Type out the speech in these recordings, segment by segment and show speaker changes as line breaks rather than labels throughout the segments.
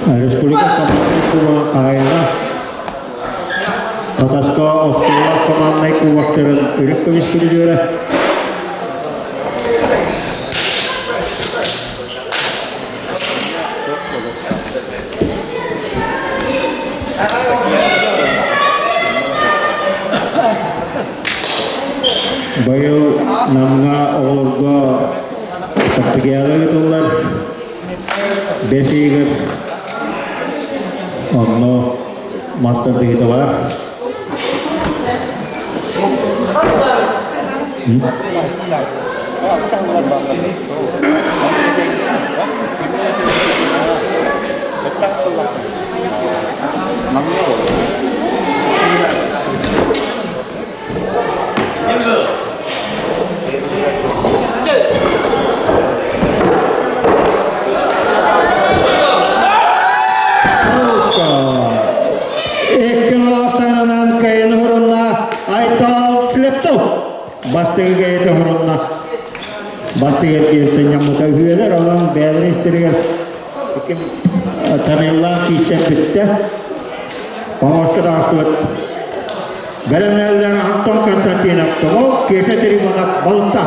Республика команднай кубога Хатаска оскуола команднай кубоктарын үрүк көмүс призера. Быйыл Намҥа оҕолорго Спартакиада ыытыллар. Бэс ыйыгар онно мастардыгыта баар. Икки кайын хорунна Айтал Слепцов бастыгы кайыты хорунна бастыгы киирсен ньаммыта үһүөлэр онон бэйэлэрин истэригэр Тамиллаах киирсэн бүттэ Оҥорто таҕыстыбыт. Бэлэмнээллэр Антон Константинов Тоҕо Кеша Теремонов Балта.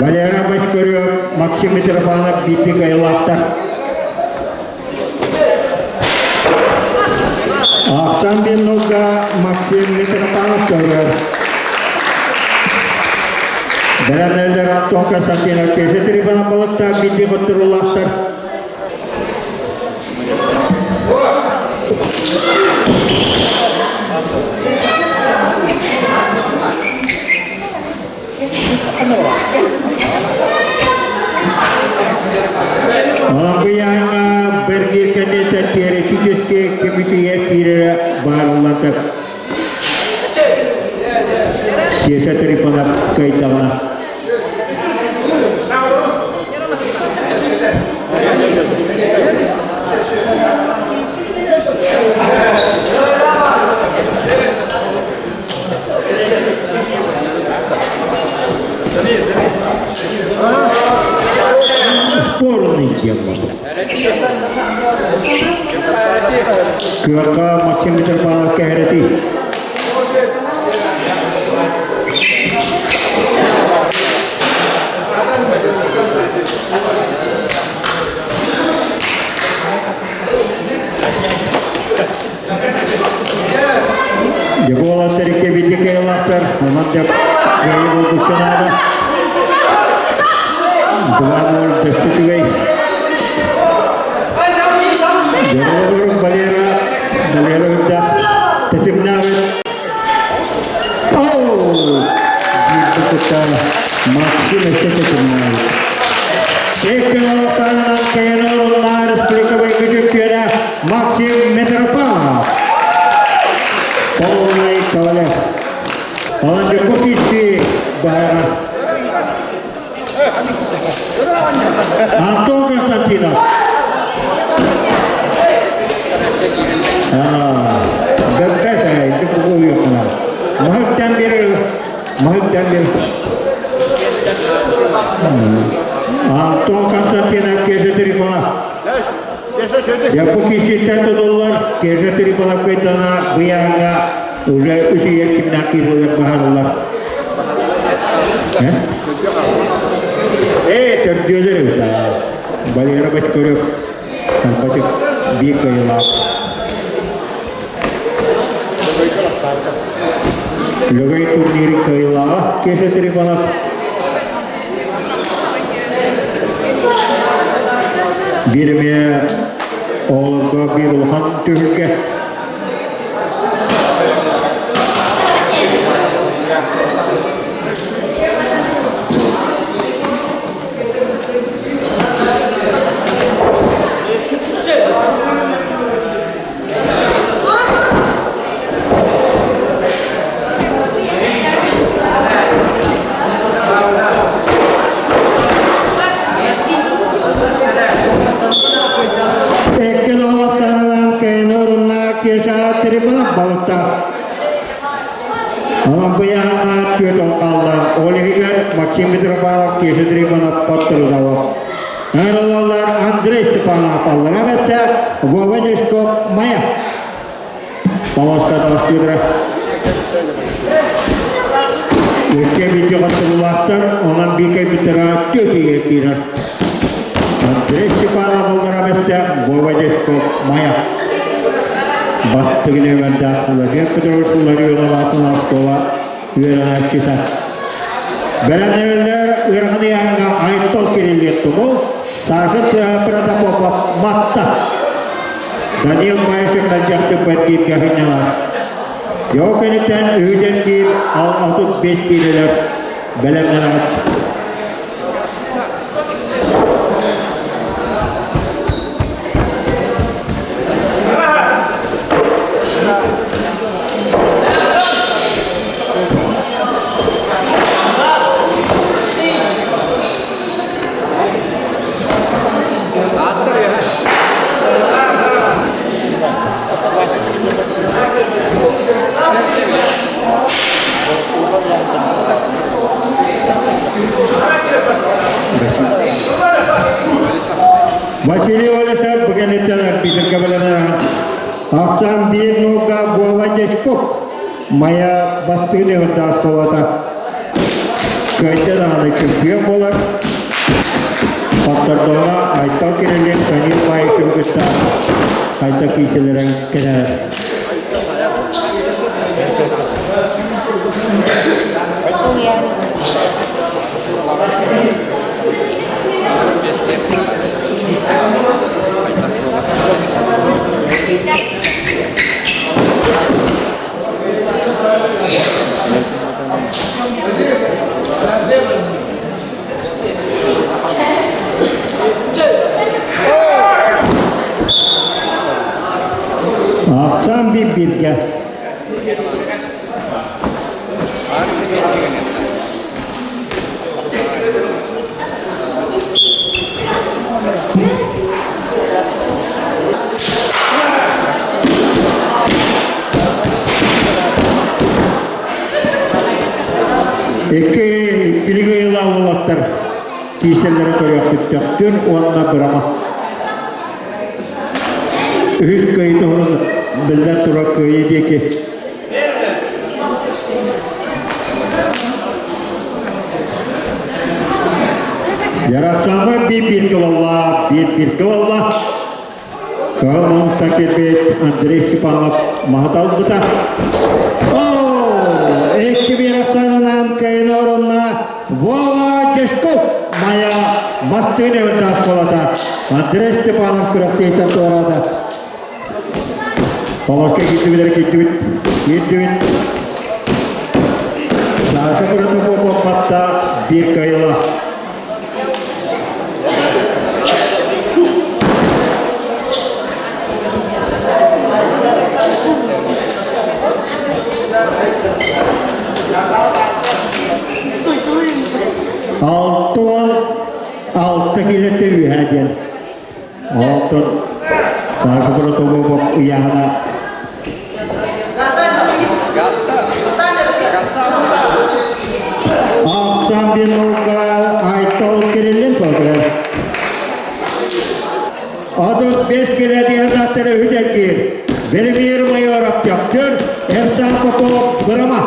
Валера Бочкарев, Максим Митрофанов биирдик айылаахтар. Ахсан Беннуга Максим Митрофанов көрөр. Бэлэмнэллэр Антон Константинов Кеша Трифонов балыктаах биирдик оттурулаахтар. Алабыйааҥҥа бэргиир кэнниттэн теоретически көмүсүйэ киирэрэ баарыллан Кеша Трифонов кыайдаҕына. Спорный диэн буолла. Кыака Максим Митрофанов кэһэрэтий. Дьокуолаттар икки бииргэ кыайылаахтар. Онон дьэ кыайыы булбучча наада. 2-0 дөссө үчүгэй. Дьоруолурук Валера, Валера үрдэх тэтимнээҕин. Оу! Бииргэ кытта Максим өссө тэтимнээбит. Икки олохтоонунан кэйэн оруннаа республикабай күчүккүөрэ Максим Митрофанов. Полный кавалер. Онон дьокку киирсии баһара. Антон Константинов. Бэрбэт ити бугуйуоххана. Маһыттан бери, маһыттан бери. Антон Константинов Кеша Трифонов. Дьэ, бу киһиттэн тутуллар Кеша Трифонов кыйтана быйааҥҥа уже үс ийэр кимнээх киирэлэр баһарыллар. Ээ, төрдүөлэр эбит. Валера Бочкарев, Тарбатык биир кыайыылаах. Лөгөй турнирын кыайыылааҕа Кеша Трифонов. Биир эмиэ оҕолорго биир улахан түһүлгэ. Онон быйаҥҥа түөрт ол хаалла. Ол иһигэр Максим Митрофанов, Кеша Триманов хотторудалар. Ыҥырыллаллар Андрей Степанов аллара бэттэ, Вова Дешков Майа. Помоста таҕыстыыра. Икки видео хотторулаахтар, онон биир кэлбиттэрэ түөрт иһигэр киирэр. Андрей Степанов аллара бэттэ, Вова Дешков Майа. Бастыҥ нүөмэрдээх Владимир Петрович Ларионов аатынан оскуола үөрэнээччитэ. Бэлэмнэнэллэр ыарахан ыйааһыҥҥа Айтол Кириллин Тумул, Саша Протопопов Матта. Данил Баишев мэлдьэхтик бэргииргэ сынньанар. Йоо кэнниттэн үһүтэн киир 65 киилэлэр бэлэмнэнэҕит. Василий Олесов бу кэнниттэн арбитрга бэлэмнэнэн ахсаан биир нолга Вова Дешков Майа бастыҥ нөмердаах оскуолата кыайда даҕаны чемпион буолар. Хоттордоҕуна Айтал Кириллин Данил Баишевы кытта хайда киисэлэрин кэнээр. Ахсаан биир бииргэ. Икки иккилик ыйылаах уолаттар киисэллэрин көрүөхпүт Төхтүр уонна Бырама. Үһүс кыайыы туһунан биллэн турар кыайыы диэки. Ярослава биир-биир кылаллаах, биир-биир кылаллаах. Кыһыл муҥта кирбит Андрей Степанов маһыталбыта. О, икки биир ахсаанынан кыайын орунна Вова Дешков Майа бастыҥ эвертас буолата. Андрей Степанов күрэхтэһиитэ туораата. Поморка киирдибит киирдибит, киирдибит. Саша Протопопов хатта биир кыайыла. 66 килэтэ үөһэ диэн. Онтон Саша Протопопов ыйааһына Ахсан бинолга Айтол Кириллин толкуйар. 35 килэ диэн үһүтэргиир. Велимир Майоров Төхтүр, Эрсан Попов Бырама.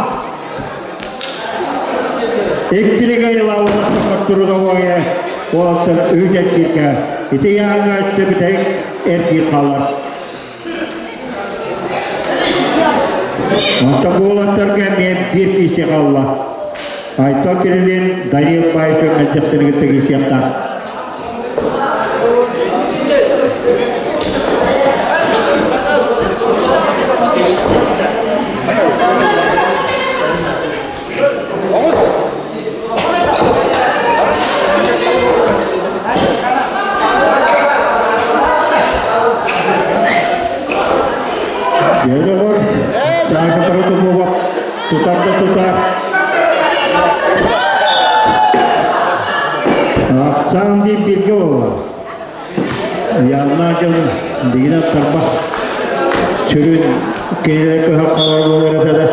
Иккилигэ ылааллар трудовое уолаттар үһүтэргииргэ. Ити яаҥҥа бүтэһик эргиир хаалар. Онтон уолаттарга эмиэ биир киһи хаалла. Айтал Кириллин Данил Баишев мэлдьэхсини кытта киирсиэхтээх. Дьэ, Саша Протопопов тутар да тутар. Ахсаан биир бииргэ буолла. Яна дьон дигинэн тарбах сүрүн кинилэр кыһалҕалар буолар этэ да.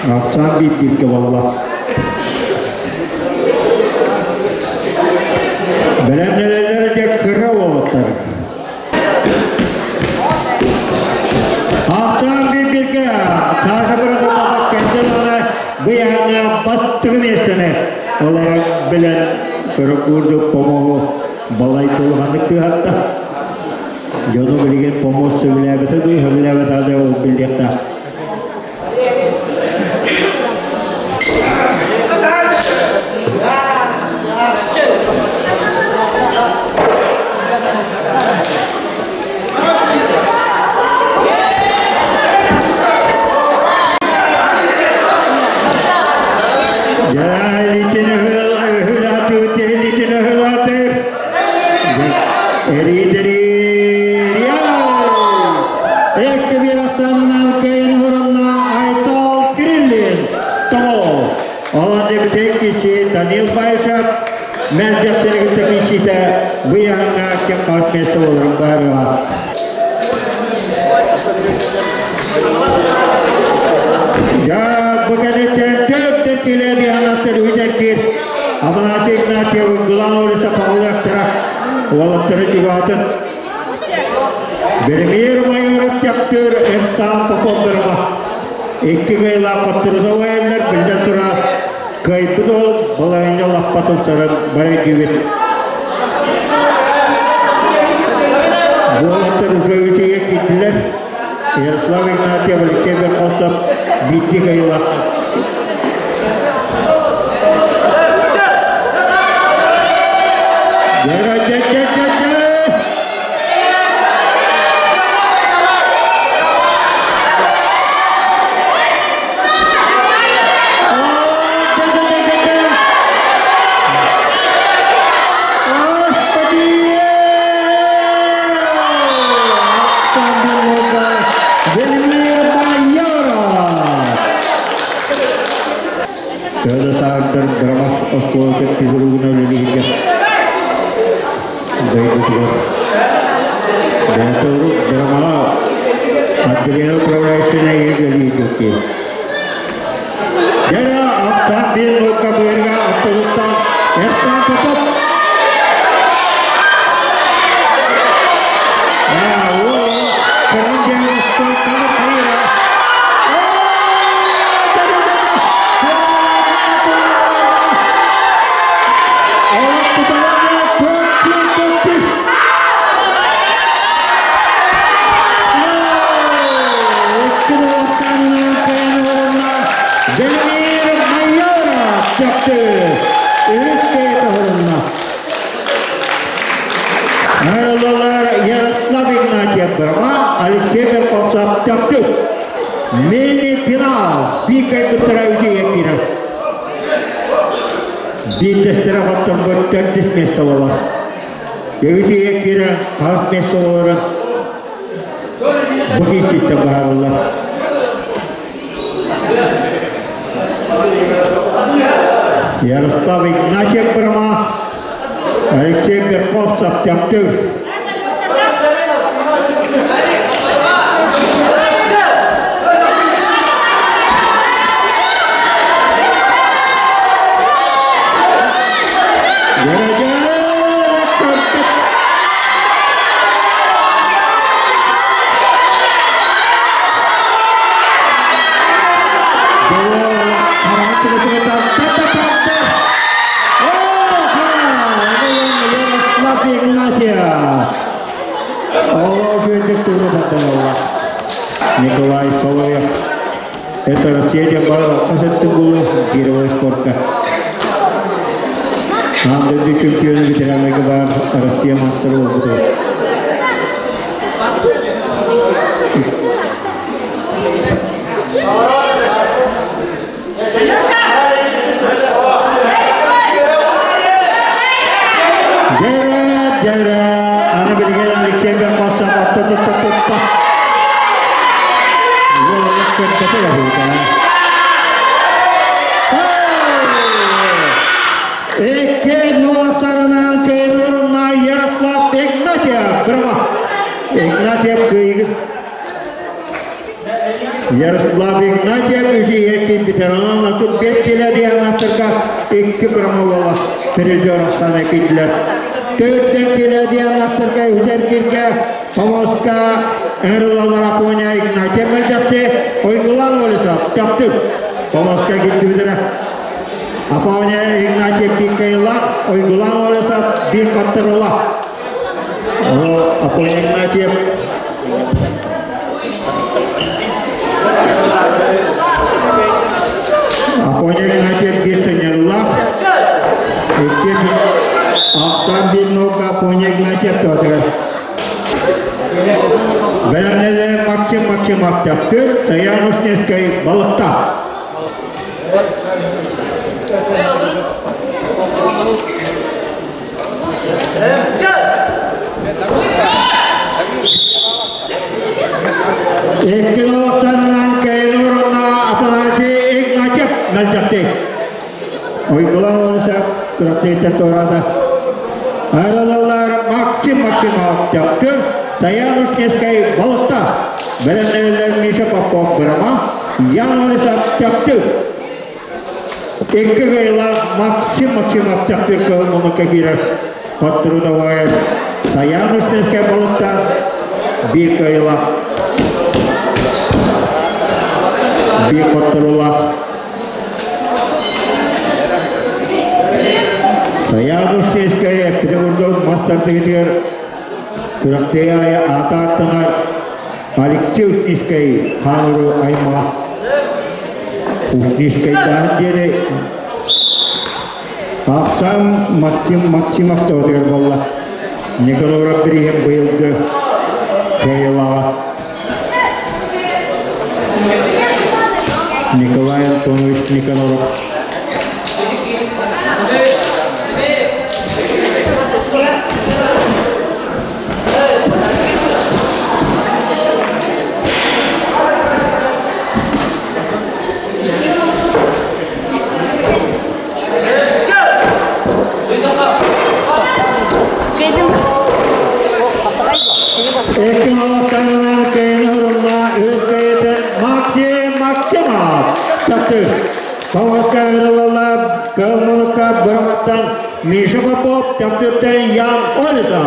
Ахсаан биирдииргэ буолла. Бэлэмнэнэллэр дьэ кыра уолаттар. Ахсаан биирдииргэ Саша Бородулова кэннэ быйаҥҥа бастакы миэстэни ыларын билэн көрө курдук помоһу балай улаханнык тыаһатта. Дьону билигин помос сөбүлээбэтэ дуу, сөбүлээбэтэ да ол биллиэхтээх. Данил Баишев мэлдьэхсэригин тэпииччитэ быйаҥҥа кэм место боларын баарыга. Я бу кэнниттэн төрт килэ дианаттар үтэркир Афанасий Игнатьев Главный Павловтара уолаттары чугаатын Беремир майоров тяптыр Эрсан Попов бырма икки кыйла коттурда военнар биллэн тура кыайбыт ол балайынньа лаппатын сарын бары дьүбүт Уолаттар үчүгэй киирдилэр. Ярослав Игнатьев, Алексей Верховцев биирдии кыайыылаах. Төһө да сааһырдар Громов оскуолатын физругунан үлэлииргэ дойдутугар Бэйэтэ Громаҕа отделение управляющайына үлэлиир Дьэ, аптаах биир нуукка быырга аттыгыттан Эрсан Попов. Демир Майоров чахчы үс тоһорунна. Аралалар Ярослав Игнатьев Бырма, Алексей Верховцев чахчы. Мини-финал пикай кыттара үчүгэй киирэр. Биирдэстэрэ хотторбут төрдүс место буолар. Үчүгэй киирэр хас место буоларын бу киирсииттэн быһаарыллар. Ярослав Игнатьев Бырма, Алексей Верховцев Чаптыр. Николай Соловьев. Это Россия диэн баар хас өттүн булу гировой спортка. Аан дойду чемпиону ветераннарга баар Россия мастера буолбут. Дьэрэ, дьэрэ, аны билигин Алексей Верховцев атта тутта тутта. Уоллах көрбөтө да Икки нуосарынан кыйырына Ярослав Игнатьев. Браво! Игнатьев кыйгы. Ярослав Игнатьев үсүйе кийбит. киирбитэр. Онон 35 киилэ диэн икки грамма призер ахсаана киирдилэр. Төрдөн киилэ диэн аттарга үһүсэргиргэ Томоска ыҥырыллаллар Апоня Игнатьев мэлдьэхси Уйгулан Олесов Чахчы Томоска киирдибитэрэ. Апоня Игнатьев Киккайылаах Уйгулан Олесов биир хаттырыла. Апоня Игнатьев Апоня Игнатьев биир сынньарылаах. Икки Ахтан биир наука Апоня Игнатьев туотугар. Бэлэмнэлэ Максим Максимов Чапчы, Саян Ушневскай Балыкта. Икки олохтонунан Кейнур уонна Афанасий Игнатьев мэлдьэхтик. Уйгулан Олесов күрэхтэһииттэн туораата. Аралалар Максим Максимов Чапчыр, Саян Ушневскай Балыкта. Бэлэмнэнэллэр Миша Попов Бырама, Ян Олесов Чапчыр. Икки кыайыылаах Максим Максимов Чахчыр кыһыл муннукка киирэр. Хотторудовой Саян Ушневскай Балыкта биир кыайыылаах. Биир хотторуулаах. Саян Ушневскай Петербург мас тардыгытыгар күрэхтэһии аайы аата ааттанар Алексей Устинскай хаалыру аймаҕа. Устинскайдааһын диэни Ахсаан Максим Максимов тоҕотугар буолла. Николаев бирииһин быйылгы кыайыылааҕа. Николай Антонович Никаноров. Экономиканы кэйин үс кэйэтин Максим Максимов чахчы. Тоҕуска ыҥырыллаллар Кылмылыкка Быраматтан Миша Попов, Чахчыттан Ян Олесов.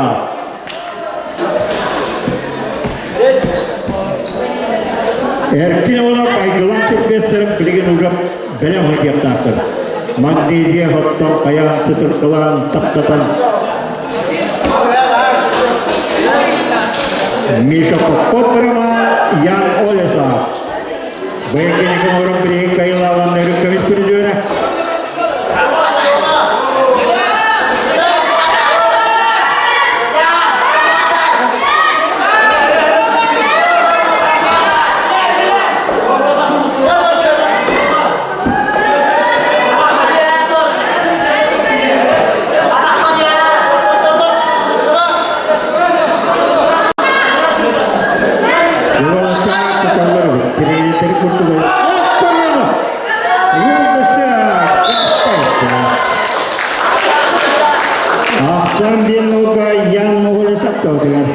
Эркин оҕолор айгылаан түрбиэстэрин билигин уже бэлэм сылдьыахтаахтар. Магнезия оттон хайаан сытырхылаан таптатан Миша Попов Роман, Ян Олесов. Бэйэкини оҥорон билигин кайылаалан өрүк көмүс призера. Тренердери курдук Ахсаан диэн наука Ян Моголесов тоотугар.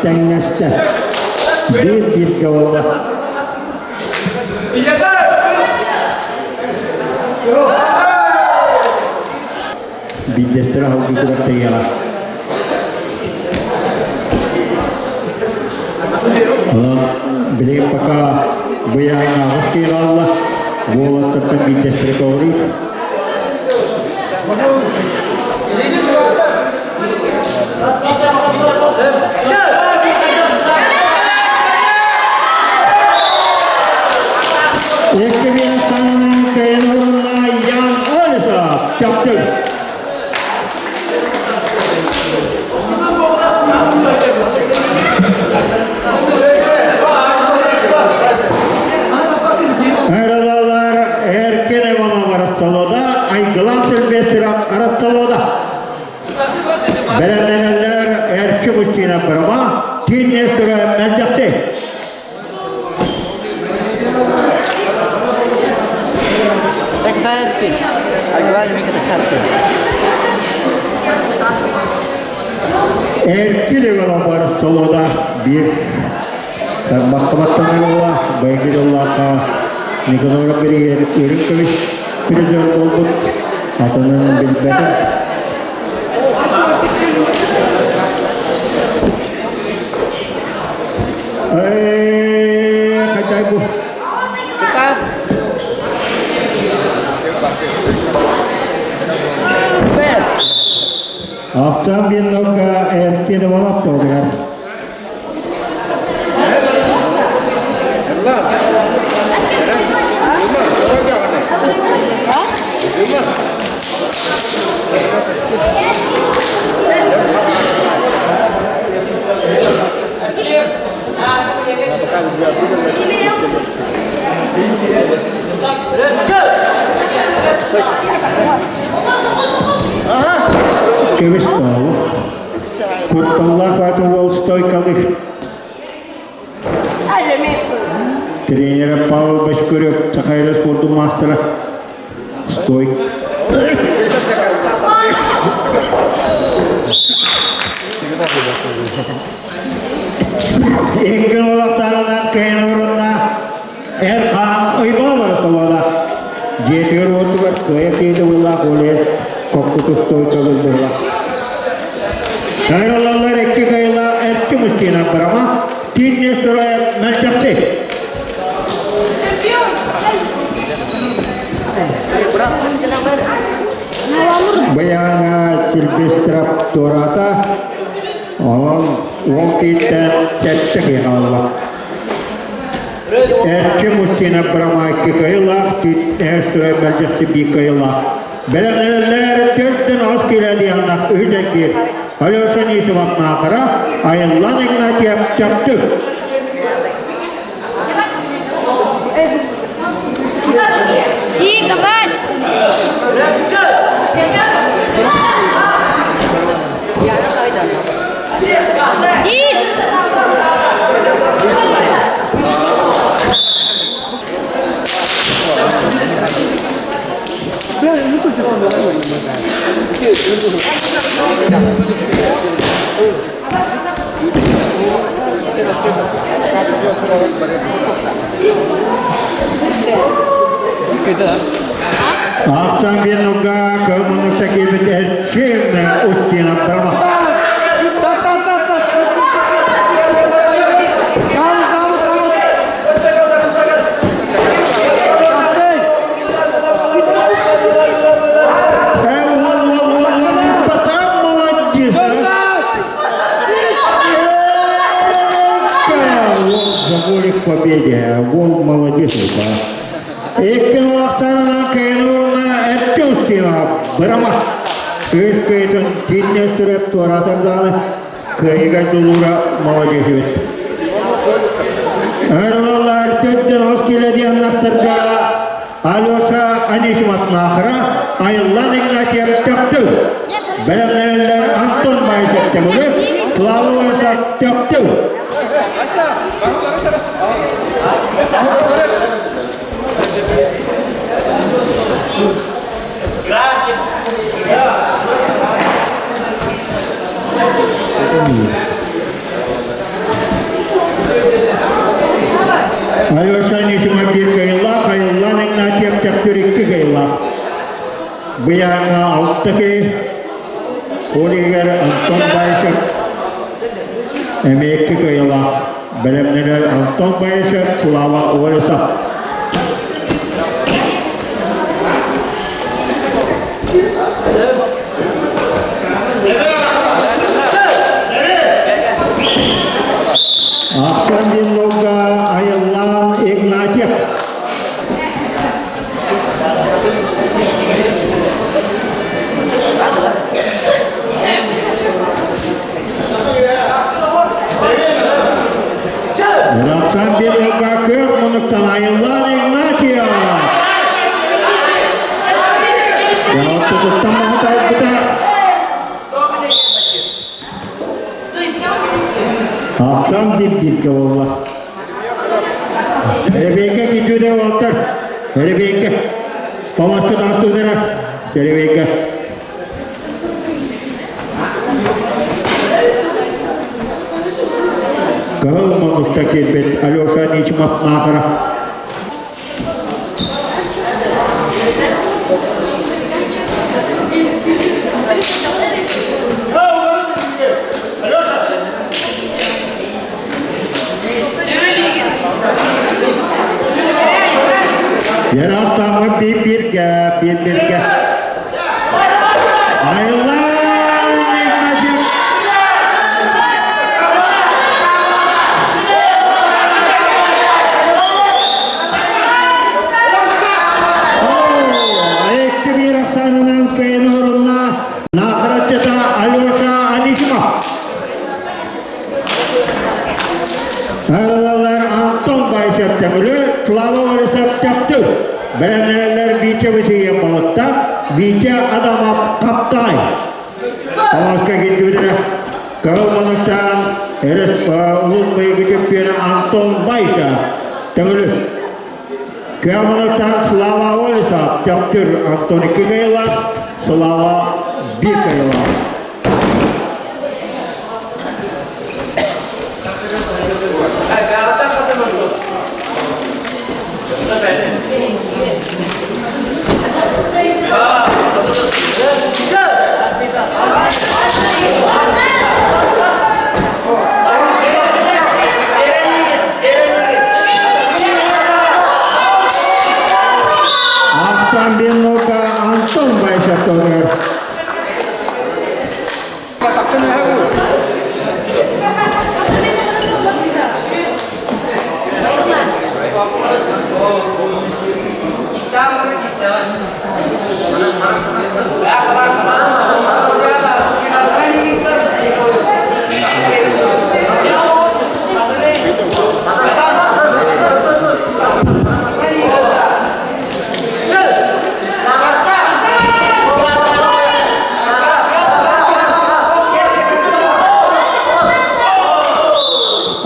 Тэҥнэстэ. Биир бииргэ буолла. Биирдэстэрэ аһылгытыгар тэйиэҕэ. Онон билигин пока быйаҥнааҕыс киһи хаалла. Уолаттартан биирдэстэрэ көҕүрүүр. Икки санынан кыайан орунна Ян Олесов чаптыр. Эралалар Эркен Иванов Арастолода, Айгылан Сильвестров Арастолода. Бэлэмнэнэллэр Эрчи Устина Бырама, Тин Нестора Мэлдьэхси. Эркил Иванов Арастолода биир тарбахха баттанар быйылгы дьоллооххо Никаноров билигин үрүҥ көмүс призер буолбут атынын билбэтим. Эй, хачай бу. Ахсаан биэннокка Эркин Иванов тоҕугар. Кэбис тоҕу. Кутталлаах ааты уол стойкалыыр. Тренера Павел Бочкарев, Саха спордун маастара. Стой. Икки олохтарынан кэйэн орунна эр хаан уйбалара солола. Дьиэтигэр уотугар кыайа киһи тыллаах оле коккуту стойкалыыр быһылах. Сайралаллар икки кайла эрчи мустина барама, тин нестора мэлчэхси. Быйаана Сильвестров туората, онон уол кииттэн сэттэ киһи хаалла. Эрчим Устинов Брамайки кыайыылаах, Нестора мэлдьэхси биир кыайыылаах. Бэлэмнэнэллэр төрдүн оҕус киилэ үһүс эргиир. Алеша Анисимов Наахара, Айыллан Игнатьев Чаптык.
Киин, давай! Киин!
Ахсан биэнуга көмүнүсэ киирбит Эрчим Устинов Барма. Потом молодец! Заболи к победе. Вол молодец. Иккин улахсарынан кайнурна Эрчим Устинов Бырама. Үс көйтін тинне сүреп туаратырданы кыайыга дулура молодец эбит. Ырылалар төттен ос келедиэн нақтырга Алеша Анисимов Наахара, Айыллан Игнатьев Төктү. Бэлэмнэнэллэр Антон Баишев Төмүлү, Слава Лысак Төктү. Алеша Анисимов биир кыайыылаах, Айыллан Игнатьев Төктүр икки кыайыылаах. Быйааҥҥа алта киһи, ол иһигэр Антон Баишев эмиэ икки кыайыылаах. Бэлэмнэнэр Антон Баишев, Слава Олесов. Ахсан Динловга Айыллаан Игнатьев. Нахара күөх мунуктан Айыллаан Игнатьев. Туттан маһытайбыта. Ахсам биир-бииргэ буолла. Эребейке китүүдэ уолтар. Эребейке. Палатка таастуудара. Серебейке. Кыһыл муннукта киирбит Алеша Ничмов Наахара. Яраттаммыт биир-бииргэ, биир-бииргэ. Айыллаан Игнатьев. Икки биир ахсаанынан кыайан орунна Наахараччыта Алеша Анисимов. Аралалар Антон Байсев Төҥүлү, Слава Борисов Чапчы. Бэлэмнэнэллэр Витя Васильев Балыкта, Витя Адамов Хаптаай. Таҥаска киирдибитинэ Кыһыл Маныкчаан улуус быйылгы чемпиона Антон Байсев Төҥүлү. Кыһыл Маныкчаан Слава Олесов Чаптыр Антон икки кыайыылаах, Слава биир кыайыылаах. Ахтан Беннока Антон Байшатовер.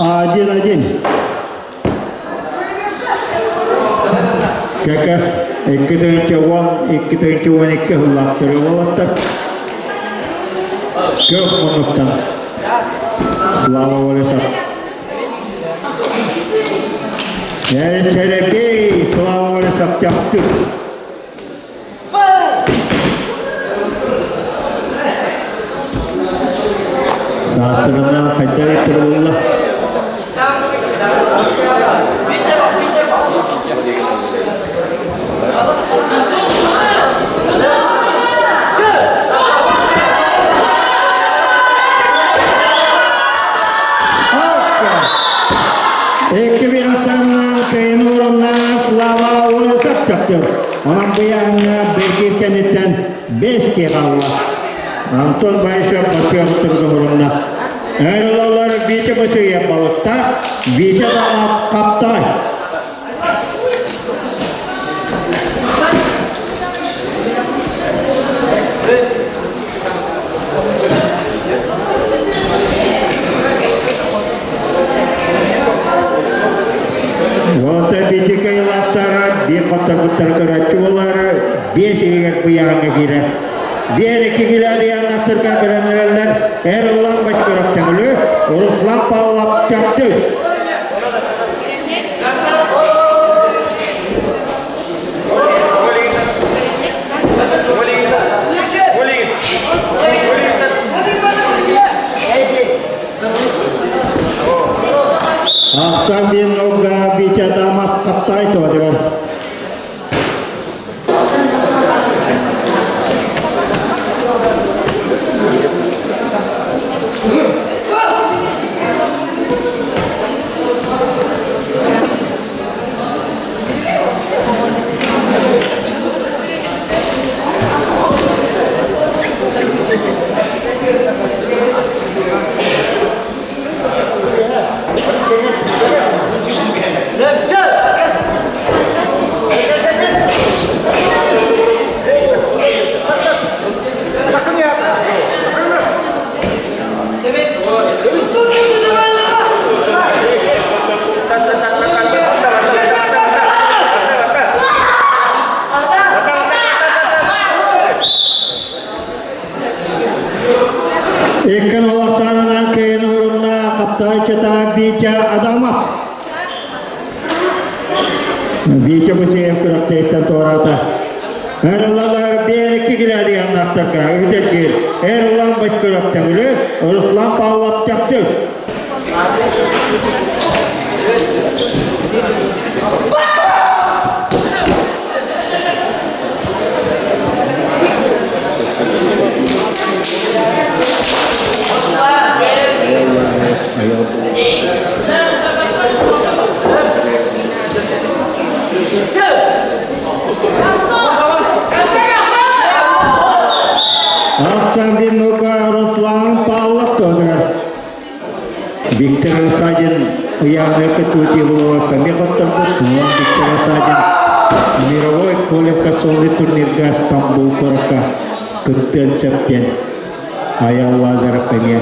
Один-один. Кэкэ, 2 10, 2 12 ыллаахтары уолаттар. Көх муннуктан. Слава Олесов. Сэрэгэй Слава Олесов тяхтыр. Саастарынан хайдах итир буолла? Икки бир асаннан кыйын орунна Слава Олесов чаптыр. Онон быйаҥҥа бэркиир кэнниттэн бэс киһи хаалла. Антон Баишев Бачыабыттырга орунна. Эр Витя Бачыев балыкта, Витя Дамап Каптай. Уолаттар биитикэй улааттара, биир хотторбуттар көрөөччү буоллары, биэс иһигэр куйааҥҥа киирэр. Биэр икки килээрияннахтарга бэлэмнэрэллэр Эр Ыллан Бочкоров Төҥүлү, Руслан Павлов Чапчы. Ахчан диэн Олга Витя Адамов Каптай тоодугар. Витя Бысеев күрэхтэһиттэн туораата. Эралалар биэрикки килээдиганнартарга үтэргир Эрлан Бочкарев Төҥүлү, Руслан Павлов Чахчы. Ахтан ну-ка Руслан Павлов тоже. Виктор Осадин ыйааһыны кыттыбыт Европа Мехоттарбыт, Виктор Осадин мировой квалификационный турнирга Стамбул куоракка кыттыан сөп диэн Аял Лазарев эмиэ.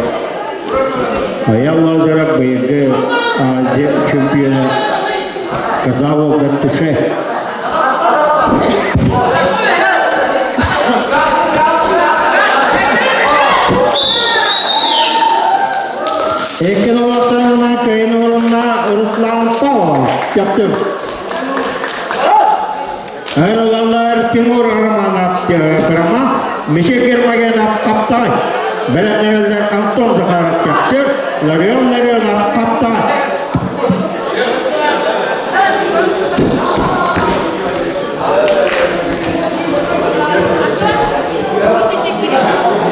Аял Лазарев быйылгы Азия чемпиона Казахов Гаттыше. Икки норуоттарынан кыайын орунна Руслан Павлов Чаптыр. Айралалар Тимур Романов Бырама, Мишель Гермогенов Каптай, Бэлэмнэрэллэр Антон Захаров Чаптыр, Ларион Ларионов Каптай.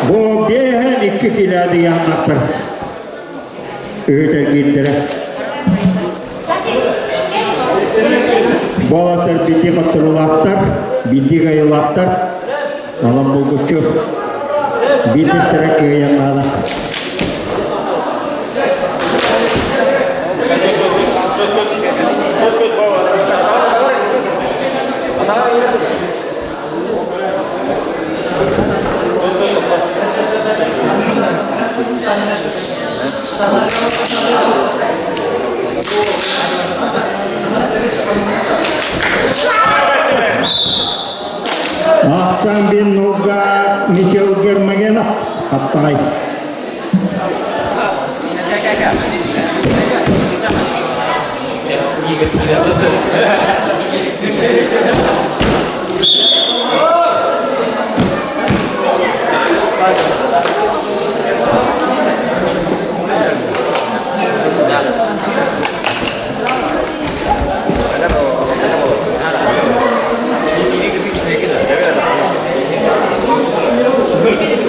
Бу биэһэн икки килээди яаннаттар үһүтэргиирдэрэ. Болотор биди хотторулаахтар, биди гайылаахтар, онон булгуччу биирдэстэрэ кыайан наада. Ахсан бин нуга Михаил Гермогенов Аттаҕай.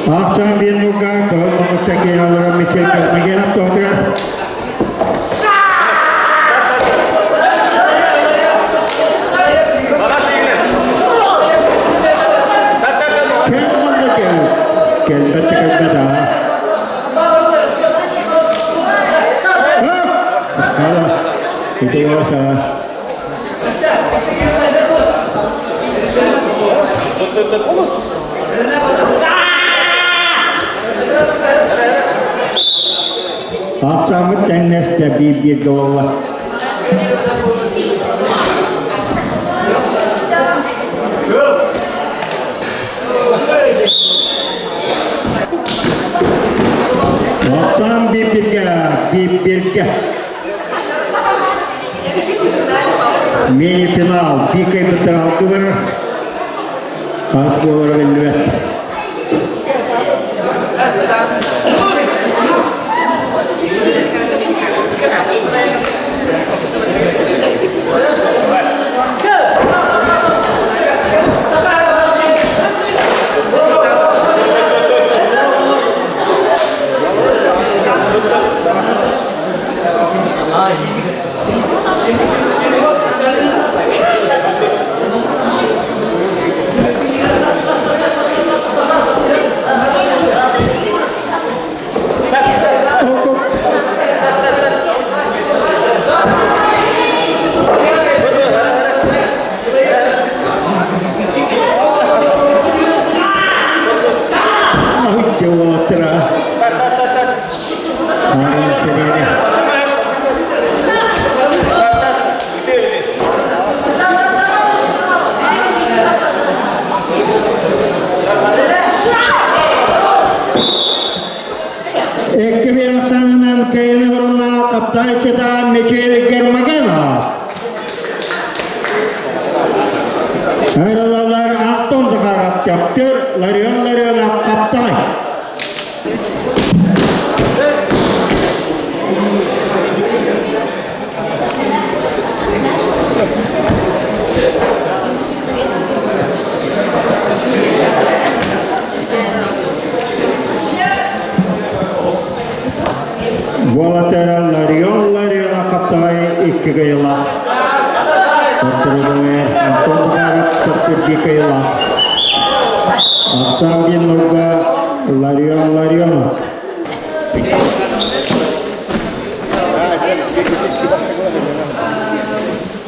Ахсан бин нуга кыһыл мамыкта киэн олорон Михаил Гермогенов тоһутугар. Кэл манна кэл. Кэлбэт да кэлбэт аа. Ити уоса. Ахсааммыт тэҥнэстэ биир-бииргэ буолла. Ахсаан биир-бииргэ, биир-бииргэ. Мини-финал биир кыайбыттар алты барар. Хас буолара биллибэт. Айралалар Антон Захаров Чаптыр, Ларион Ларионов Хаптаҕай. Буолатара Ларион Ларионов Хаптаҕай икки кыайыылаах. Сотору Антон Захаров Чаптыр биир кыайыылаах. Аттаах диэн норга Ларион Ларионов.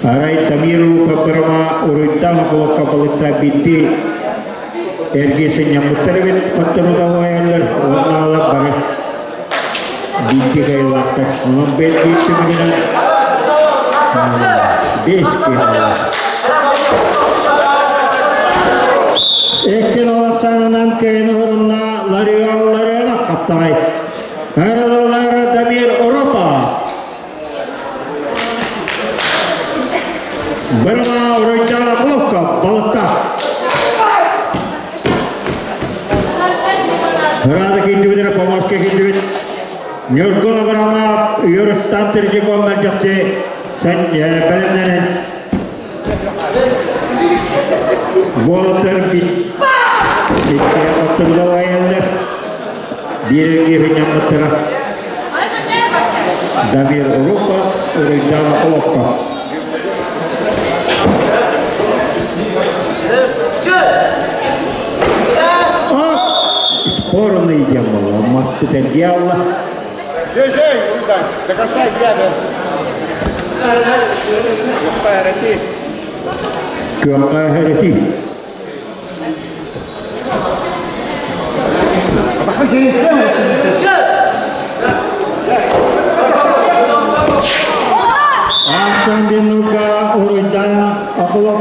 Арай Тамир Рукапырова уруйдаан околокка балыкта битти эрги сынньаммыттар эбит хоттору далайаллар уоннаалар бары битти кайылаахтар. Онон бэт биир түмүгүнэн бес киһи Эккин олохсанынан кыйын уһурунна Ларион Ларионов хаптаҕай. Аралалара Дамир Оропа. Бырма Уруйдана Блокка балыкта. Рада киирдибит, помощка киирдибит. Ньургун Абрамов, Юрустан Третьяков мэлдьэхчи бэлэмнэнэн Буолаттар иккиэн оттурдалайаллар. Биир киһи Дамир Уруков, Уруйдана Холокко. Спорный дьявол, мастер дьявола.
До конца дня.
Күөххэ хэрити. Аахсан диэн уруйдаан Акулов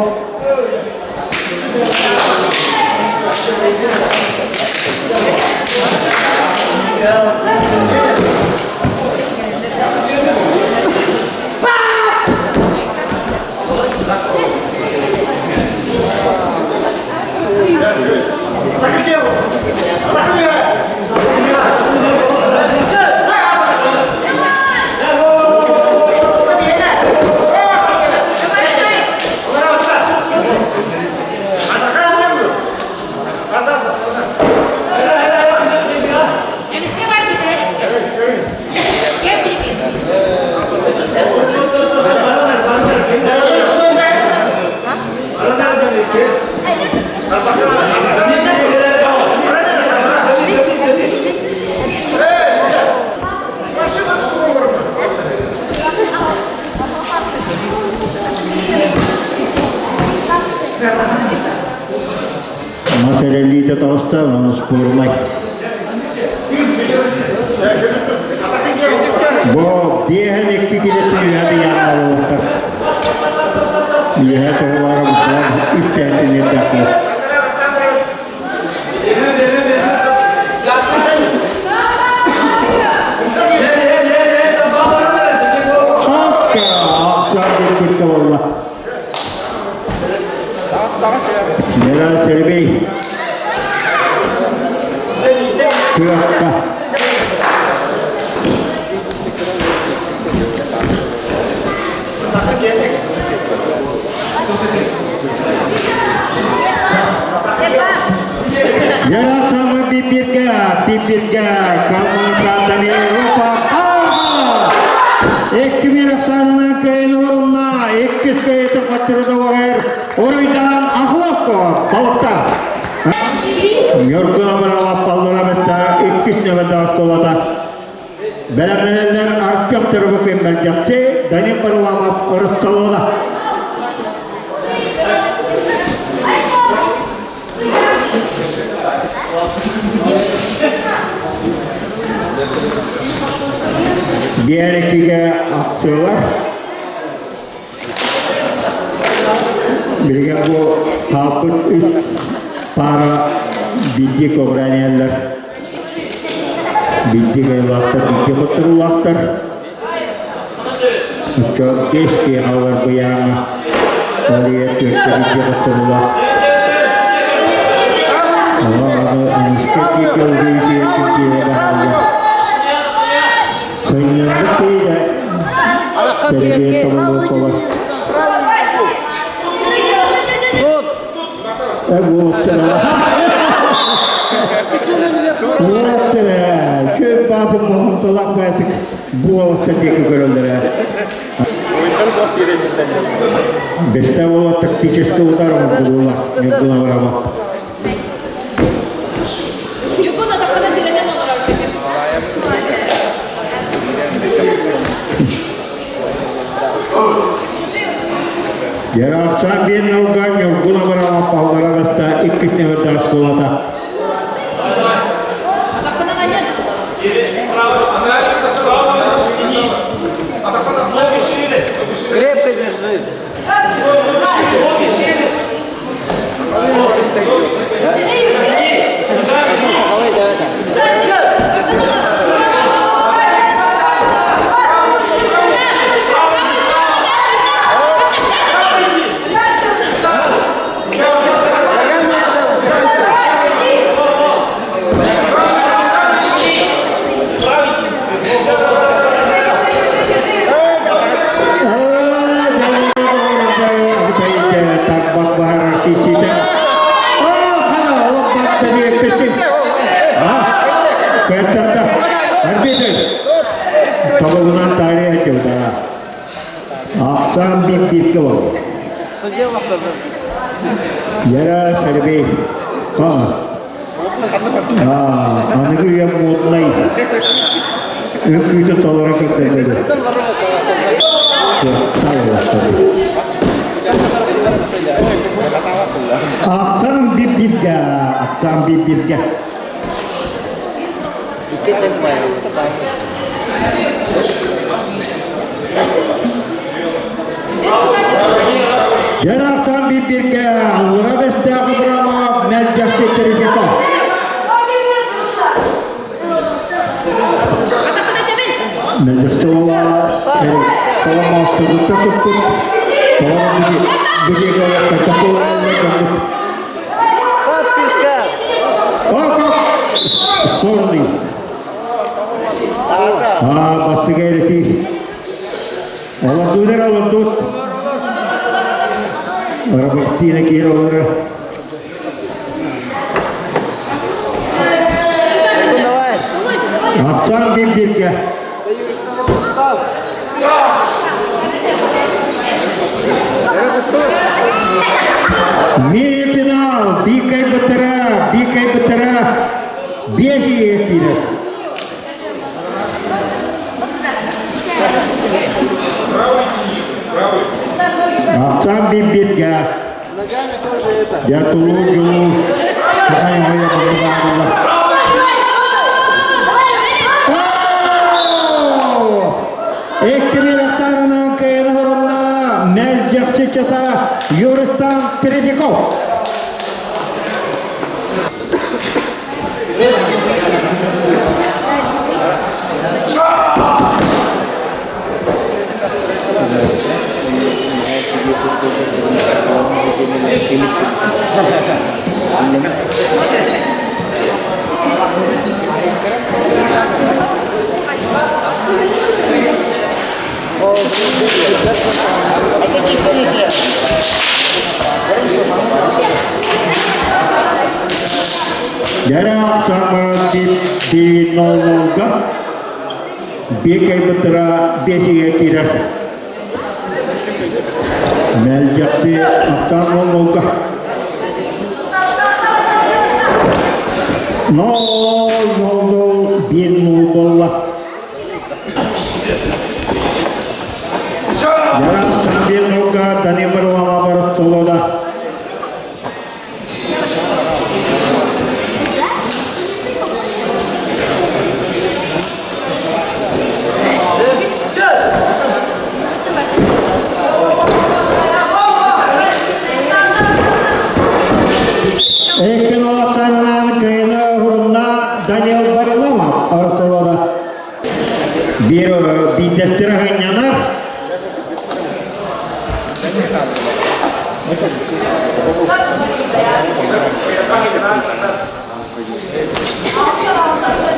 Мас эрэллиитэ таҕыста, онон спорумай. Бу биэһэн икки килэтин үөһэ ыйаан Үөһэ тоҕулаара бусулар үс тээтин эрдэхтэр. Акка, акча диэн буолла. Мира Сергей. Күөххэ. Я самый бибирга, бибирга, коммуникатами Европа. Икки бир ахсаанынан кыайын орунна, иккис кыайытын хаттырыда оҕайыр, оройдаан Ахловко балыкта. Ньургун Абыралап баллырамытта иккис нөмірді остолода. Бэлэмнэнэллэр Артем Тербукин мэлдьэхчи, Данил Барламов ырыссалыла. Биэрикигэ акциялар. Билигин бу хаалбыт үс пара биирдии көҕүрээнэллэр. Биирдии кыайыылаахтар, биирдии хотторуулаахтар. Оччо бес киһи хаалар быйааҥҥа. Олия түөртэ хотторула. Бэстэ буола тактически утар оҥордулар Ньургуна
Ньургун атаххына тирэнэн олорор бүгүн.
Ярослав Бенновга Ньургун Абрамов аллара баста иккис нөмердаах оскуолата.
Атаххынан анньан.
Крепко держи. Давай, давай, давай.
Тобоҕунан таарыйа дьылдара. Ахсаан биир-бииргэ олорор. Яра Сергей. Аныгы үйэ моднай үҥкүүтүн толоро көрдөрдө. Ахсаан биир-бииргэ, ахсаан биир-бииргэ. Дьэр ахсаан биир-бииргэ аллара бэстээх Абрамов мэлдьэхси Терезяков. Мэлдьэхси уола Соломоостугутта туппут, Соломон биһиги Спорный. А, бастыга эретии. Олордуулар олордуут. Робертина Кировлара. Апсан бир-бирге. Мини-финал, Бикай Батара, Бикай Батара, биэс ийэ киирэр. Ахсаан биир-бииргэ. Я тулуу дьулуу, Сахай ойо баҕалар. Иккини ахсаанынан кыайан оһоронна мэлдьэхсиччата Юристан Третьяков. Дьэрэ сарбаатит ди нолнолга биэкэй бытыра биэсигэ киирэр. Мэлдьэхси ахсаан нолнолга. Нол нол нол биир нол болла. Яра биир нолга Данимир Лавабар солода. Экен олақсанынан кыйыны хурунна Даниил Барилова арсылада. Бір бийтестері ханнянар.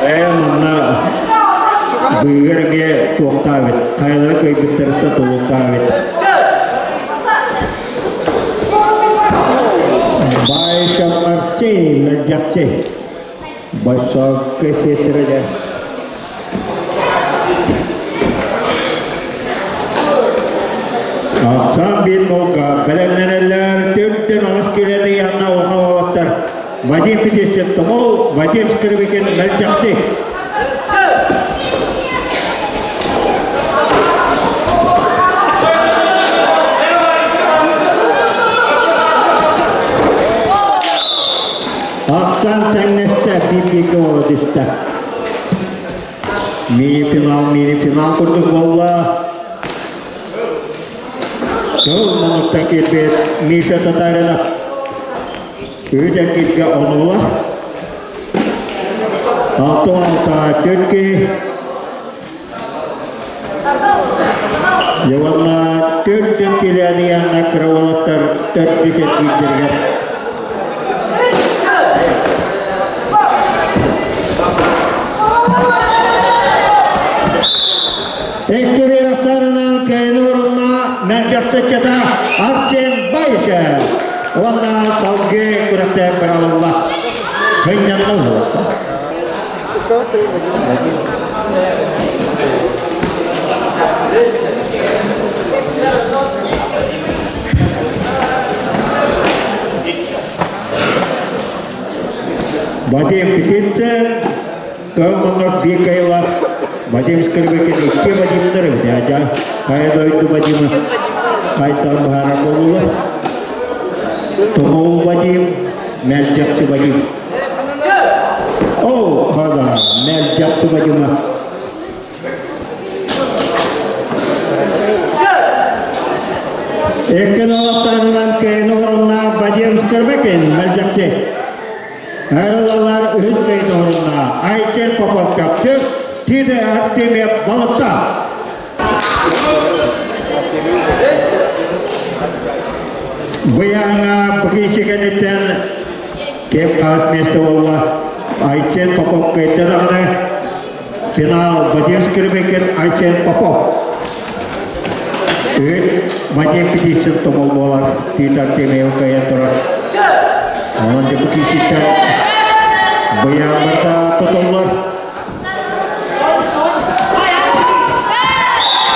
Ээ, манна быыгар эмиэ туохтаабыт, хайалара кыайбыттарыттан тулуктаабыт. Баайшам Арчей, Мэлдьэхчэй. Бассаакка сиэттэрэ дэ. Ахсаан биир молга бэлэмнэнэллэр, төрдөн оҕус киирэн ыйанна улахан уолаттар Вадим Петрович Томол, Вадим Скрыбыкин мэлдьэхти. Ахсаан тэҥнэстэ, биир-бииргэ буола түстэ. Мини-финал, мини-финал курдук буолла. Тыл муҥуттан киирбит Миша Татаринов үһүс эргииргэ оннулар. 66 төрт киһи. Уонна төрт күн килээниянна кыра уолаттар төрдүс эргиирдэригэр Икки биэрэктэринэн кэйини орунна мэлдьэхсиччата Арсен Байшев уонна салгыы күрэхтээх быралылла. Сынньанна уһуохта. Вадим Птицын Кыл биир кыайыылаах Вадим Скрыбыкин икки Вадимнар эбит хайа дойду Вадима хайтан баһара буолула Томол Вадим Мэлдьэхси Вадим О, хада, Мэлдьэхси Вадима Икки налаттарынан кэйин орунна Вадим Скрыбыкин Мэлдьэхси Аралалар үһүс кэйин орунна Айчен Попов Чапчык, Тиде Артемьев Балыкта. Быйаҥа быһыычы кэнниттэн кэм хаас миэстэ буолла. Айчен Попов кыайда даҕаны финал Вадим Скрыбыкин Айчен Попов. Үһүс Вадим Птицын тумул буолар Тит Артемьев кыайан турар. Онон дьэ бу кииситтэн быйаҥмыта тутуллар.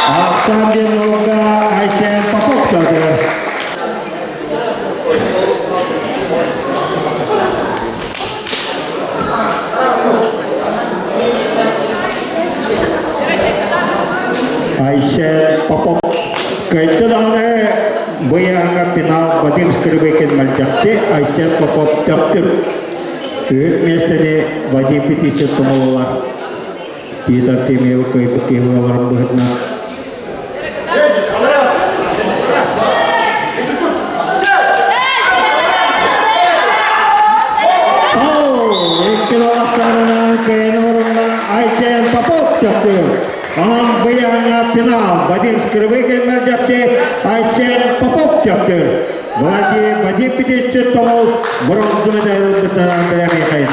Ахтан диэн уолга Айсен Попов чалгыыр. Айсен Попов кыайда даҕаны быйаҥҥа финал Вадим Скрыбыкин мэлдьэхти Айсен Попов төхтүр. Үһүс миэстэни Вадим Петичев тумуллар. Тит Артемьев кыайбыт киһи буоларын быһыытынан. Икки балахтарынан кыайан орунна Айсен Попов төхтүр. Онон быйаҥҥа финал Вадим Скрыбыкин мэлдьэхти Айсен Попов төхтүр. Владимир Вадим Петрович Томол бронза медаль ылбыттара бэлэмиэхэй.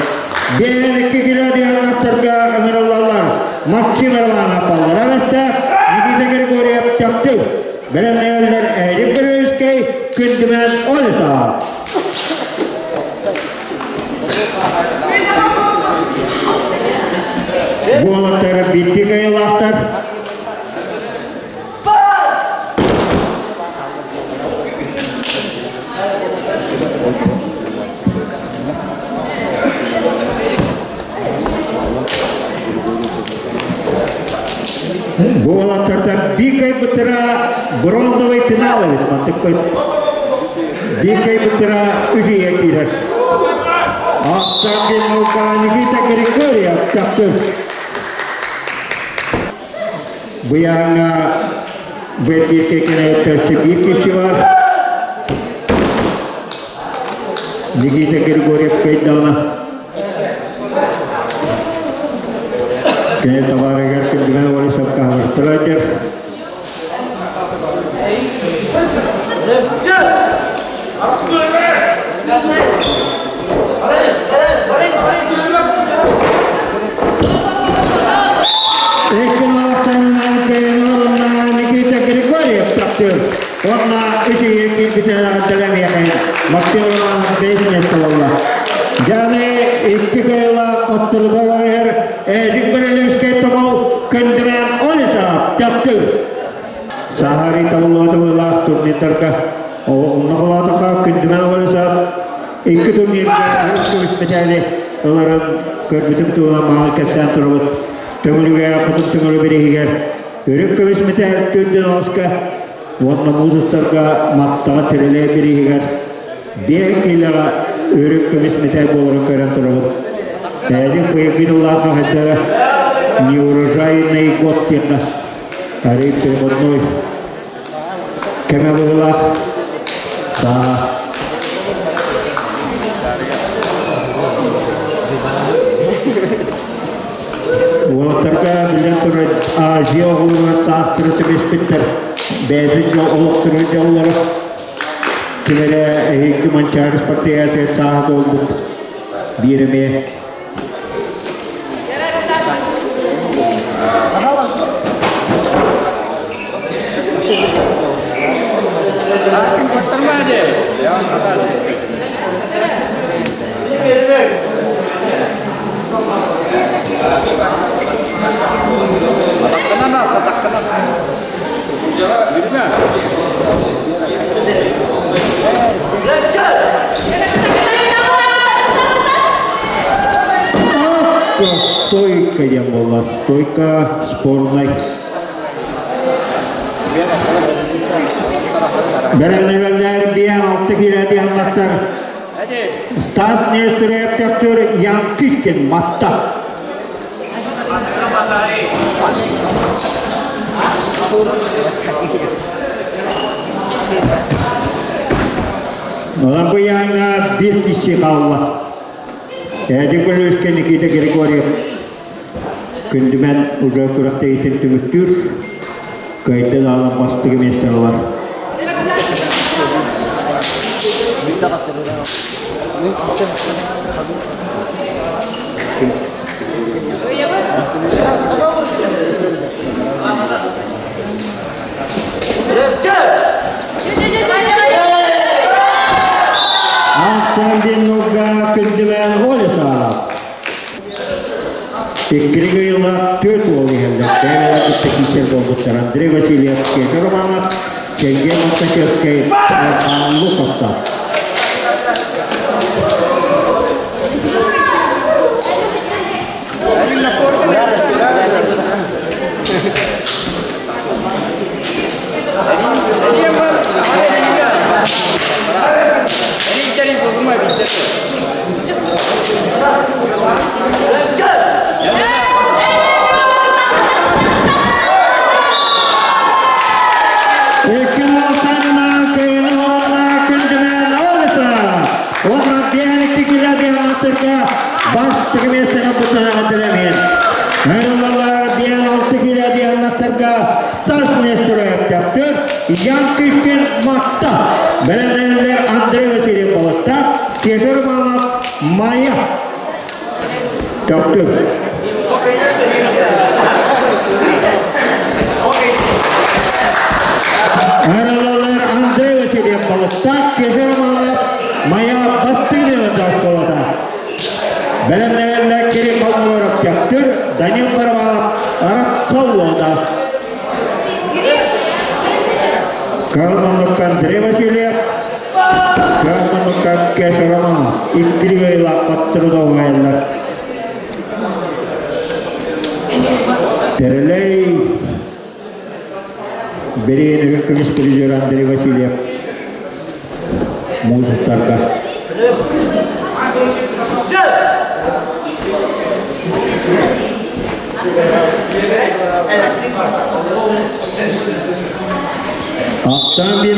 Биэникки килэдианнаттарга ыҥырыллаллар. Максим Романов аллара бэстэ, Никита Григорьев чапчы. Бэлэмнээллэр Эрик Григорьевскай, Күндүмэн Олесов. Буолаттары биирдии кыайыылаахтар. Буолаттарда Бикай бытыра бронзовый финал эбит мантыкпыт. Бикай бытыра үһүйэ киирэр. Аттан Никита Григорьев чахчы. Быйааҥҥа бэрдииргэ кэнэйэттээччи биир киһи баар. Никита Григорьев кыайдаҕына кини табаарыгар күндүгэн Борисовка аһарыстыра дьэр. Икки уонна Никита Григорьев таптыыр. Уонна үчүгэй киирбитин эҕэрдэлэмиэхэ Максим Романов бэйс миэстэ буолла. Дьаны икки кыайыылаах оттуруга барыһар Эдик Брилевскэй Томол Көндүрэн Олесов таптыыр. Сахари табыллаатылаах турнирдарга онно холоотохо Күндүмэн Олесов икки турнирга үс көмүс мэтээли ыларын көрбүтүм туһунан маалы кэпсээн турабыт. Төҥүлүгэ хотун төҥүлү бириһигэр үрүҥ көмүс мэтээл түрдүн оска уонна муус устарга маттаҕа тирилэй бириһигэр биэ киилэҕэ үрүҥ көмүс мэтээл буоларын көрөн турабыт. Эдик быйылгын улахан хаһайдара неурожайный год диэххэ арый переходной кэмэ быһыылаах. Да. Уолаттарга биллэн турар Азия оҕолоругар саастары түбэспиттэр бэйэбит дьол олохторун дьоллоро кинилэрэ эһиги Манчаары спартакиадатыгар сааһа буолбут биир эмиэ Стойка диэн буолла. Стойка спорнай. Бэрэллэр биэн алты киилэ диэн Тас Нестерев көптөр Янкишкин матта. Лапыяҥҥа биир киһи хаалла. Эдик Бөлүөскэ Никита Григорьев күндүмэн уже күрэхтэһиитин түмүктүүр. Кыайда даҕаны бастакы миэстэ ылар. Ахсаан күндүмэн Оля саалап. Иккилик ыйыллаах түөрт уол иһэллэр. Бэйэлэрэ кытта киирсэр буолбуттар Андрей Васильев, Петр Романов, Сергей Марташевскай, Архан Луковцев. Бастакы миэстэҕэ бутанаҕа тэлэмиэн. Арыллалар биэн алты киилэ дианнаттарга тас миэстэрэ өптөптөр Ян Кишкин Матта. Бэлэмнэнэллэр Андрей Васильев Балыкта, Кеша Романов Майя. Төптөр. Арыллалар Андрей Васильев Балыкта, Кеша Романов Майя Бастыгина оскуолата. Бэлэмнэнэллэр Кирилл Холмогоров Төптөр, Данил Барабанов Аракколлода. Карманнукка Андрей Васильев, Карманнукка Кеша Романов. Иккили ыйлааппат трудовайылар. Терелей Бериэн көмүс призер Андрей Васильев музыктарга. Ахтан бир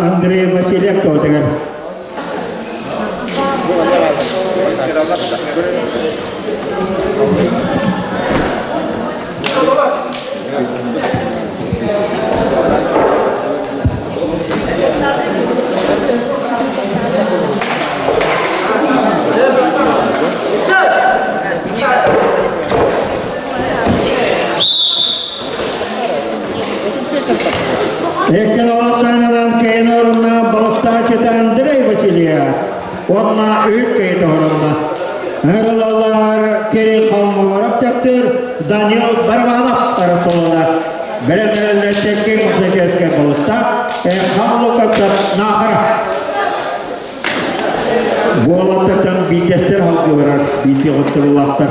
Андрей Васильев тоотыгар. тутааччыта Андрей Васильев уонна үс киһи тоһорунна. Ыҥырылаллар Кирилл Холмогоров Чаптыр, Данил Барабанов Арасолона. Бэлэмнэрэллэр Сергей Мохначевскай Болуттаах, Эрхан Луковцев Наахара. Буолаттартан биирдэстэр халгы барар, биирдии хотторулаахтар.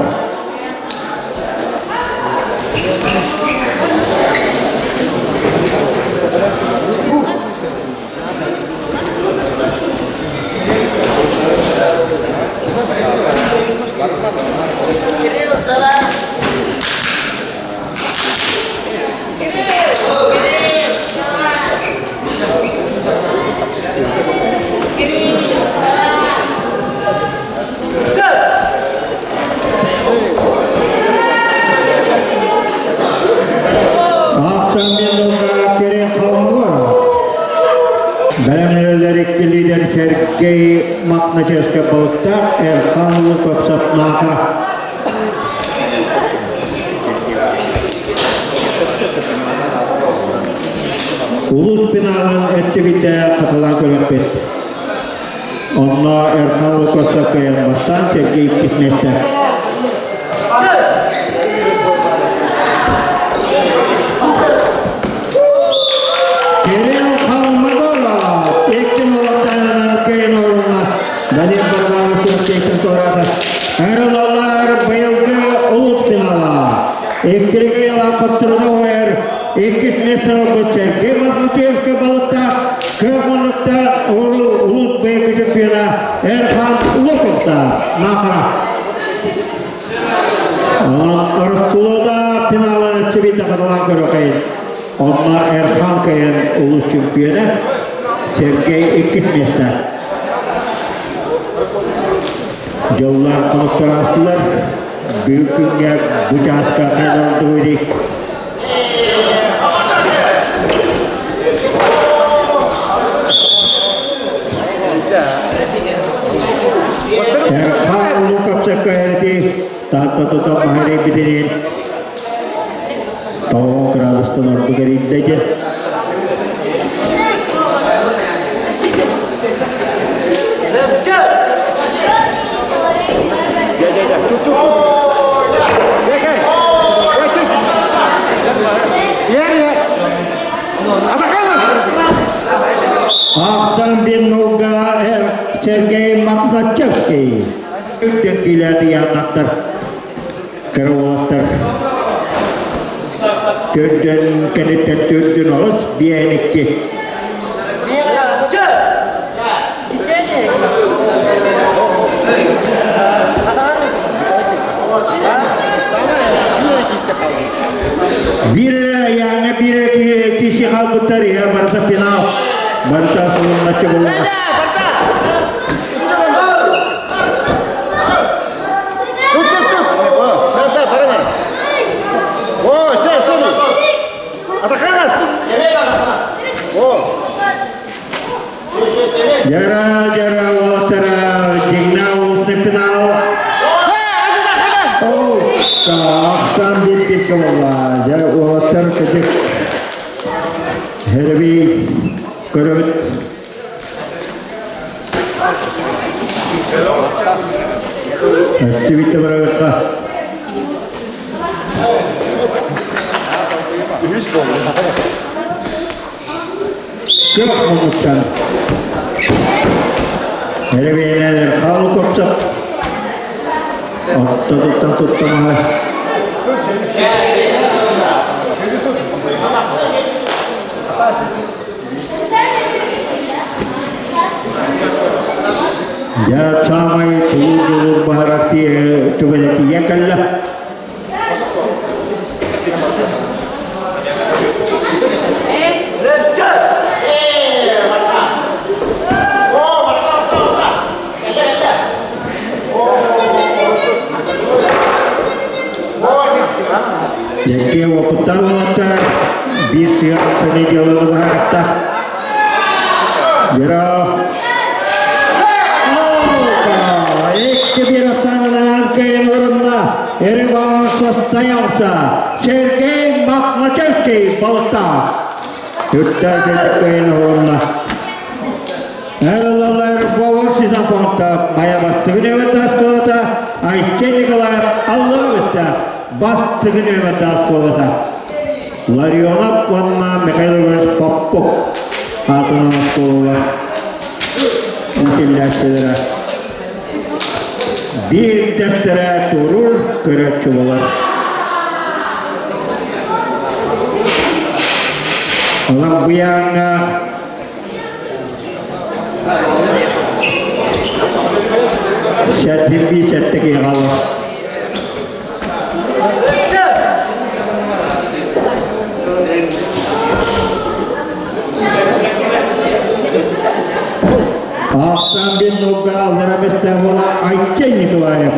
Ахсан Кирилл Холмогоров. Бэлэмнэрэлэр икки лидер Сергей Мохначевскай Балыктаах, Эрхан Луковцев Наахара. Улуус финалын өттүбүтэ хатылаан көрүөхпүт. Онно Эрхан Луковцев кыайан бастаан Сергей иккис миэстэ. Кирилл Холмогоров икки нолоттарынан кыайан орунна. Данил Барбанов түмүктейтен туораата. Ыҥырылаллар быйылгы улуус финала. Иккилигэ ылааппыттарына уһайар иккис миэстэни ылбыт Сергей Махмутеевка балыктаах кыах муннукта улуус быйылгы чемпиона Эрхан Луковта Наахара. Онон Арыскулода финалын өттүбүт хатылаан көрөкөйүн. Онно Эрхан кыайан улуус чемпиона, Сергей иккис миэстэ. Дьыллар хонуктараастылар, бүгүн күҥҥэ бу чааска хайдах Эрхан Луковцевка эрити Таатта тута маһырай битирин Тоҕо кыраадыстан ордук эрийдэ дьэ. Ахсан Беннуга Сергей Мохначевский. Үрдүк яатактар кыра уолаттар төрдөн кэнниттэн төрдүн оҕус биээн икки. Биир яҥа биир киһи хаалбыттар иһэ барыта финал. Барыта сылынначчы буолла. Жара, жара, уолаттара, дьиҥнээх улуусный финал. Ахсан биир буолла. Дьэ, уолаттар кыдьык Хэрби көрөбүт. Өстүбүттэ барабыкка. Көх муннуктан. Эребиэнэлэр хаалы копсоп. Оттотуттан туттамаһа. Дьэ, саамай тулуур-дьулуур баһарар түгэнэ тиийэн кэллэ. Дьэккэ уопуттаах уолаттар биир сыа саны дьыаланы быһаарыста. Яра Икки биир ахсаанынан кыайан орунна Ереван состоялся Сергей Мохначевский балыктаах. Үтта кыайан орунна. Эр Вова Сизафонтов Майа бастыгы нөмерді оскуолата, Айсен Николаев Аллара бастыгы нөмерді оскуолата. Ларионов уонна Михаил Иванович Попов аатынан оскуолалар иитиллээччилэрэ. Биирдэстэрэ турур көрөөччү буолар. Онон быйааҥҥа Сэрдирбии сэттэ киһи хаалла. Ахсан бин нолга аллара бэстээх уола Айчен Николаев.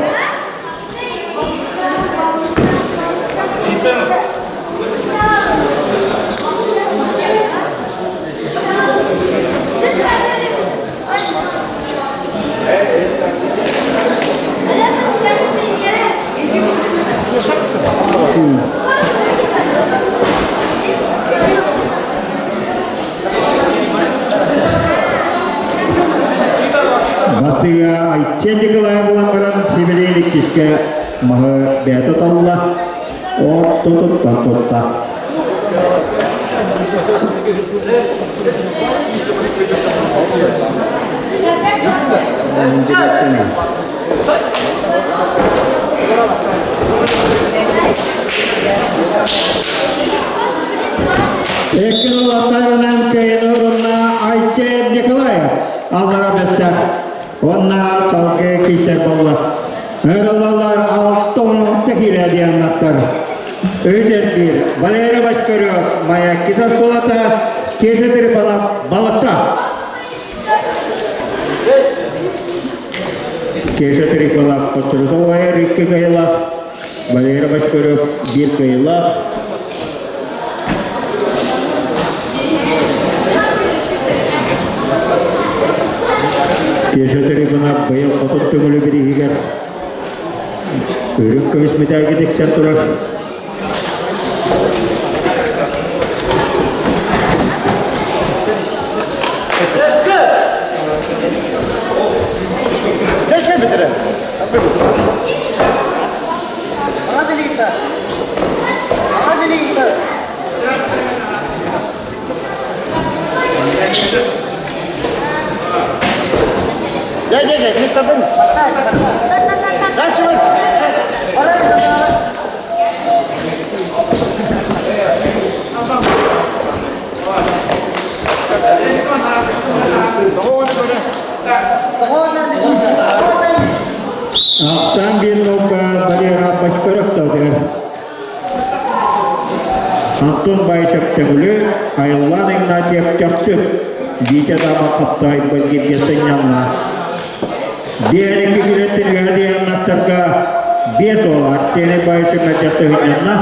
Бастыга Айчен Николаев булан баран сибилиин иккискэ маһы бэйэтэ талла, ортотуттан тутта. Эккин улааттарынан кыайын орунна Айчен Николаев аллара бэстэх. Онна салгыы киирсэр буолла. Ыралалар 6-16 киирэ дианнаттар. Өйдергир Валерий Бочкарев Маяки оскуолата Кеша Трифонов Балыкта. Кеша Трифонов Подструсовая икки кыайылаах, Валерий Бочкарев биир кыайылаах. Кеша Трифонов быйыл хотун төҥүлү бирииһигэр үрүҥ көмүс мэтээлгэ тиксэн турар. Ахтан биир наука Валера Бочкарев тылыгар. Антон Баишев Төҥүлү, Айыллаан Игнатьев Төхтүр, Витя Дама Хаптаай Бальгиргэ сынньанна. Биэрэки килеттин үһэ биэс уол Арсений Баишев мэлдьэхти сынньанна,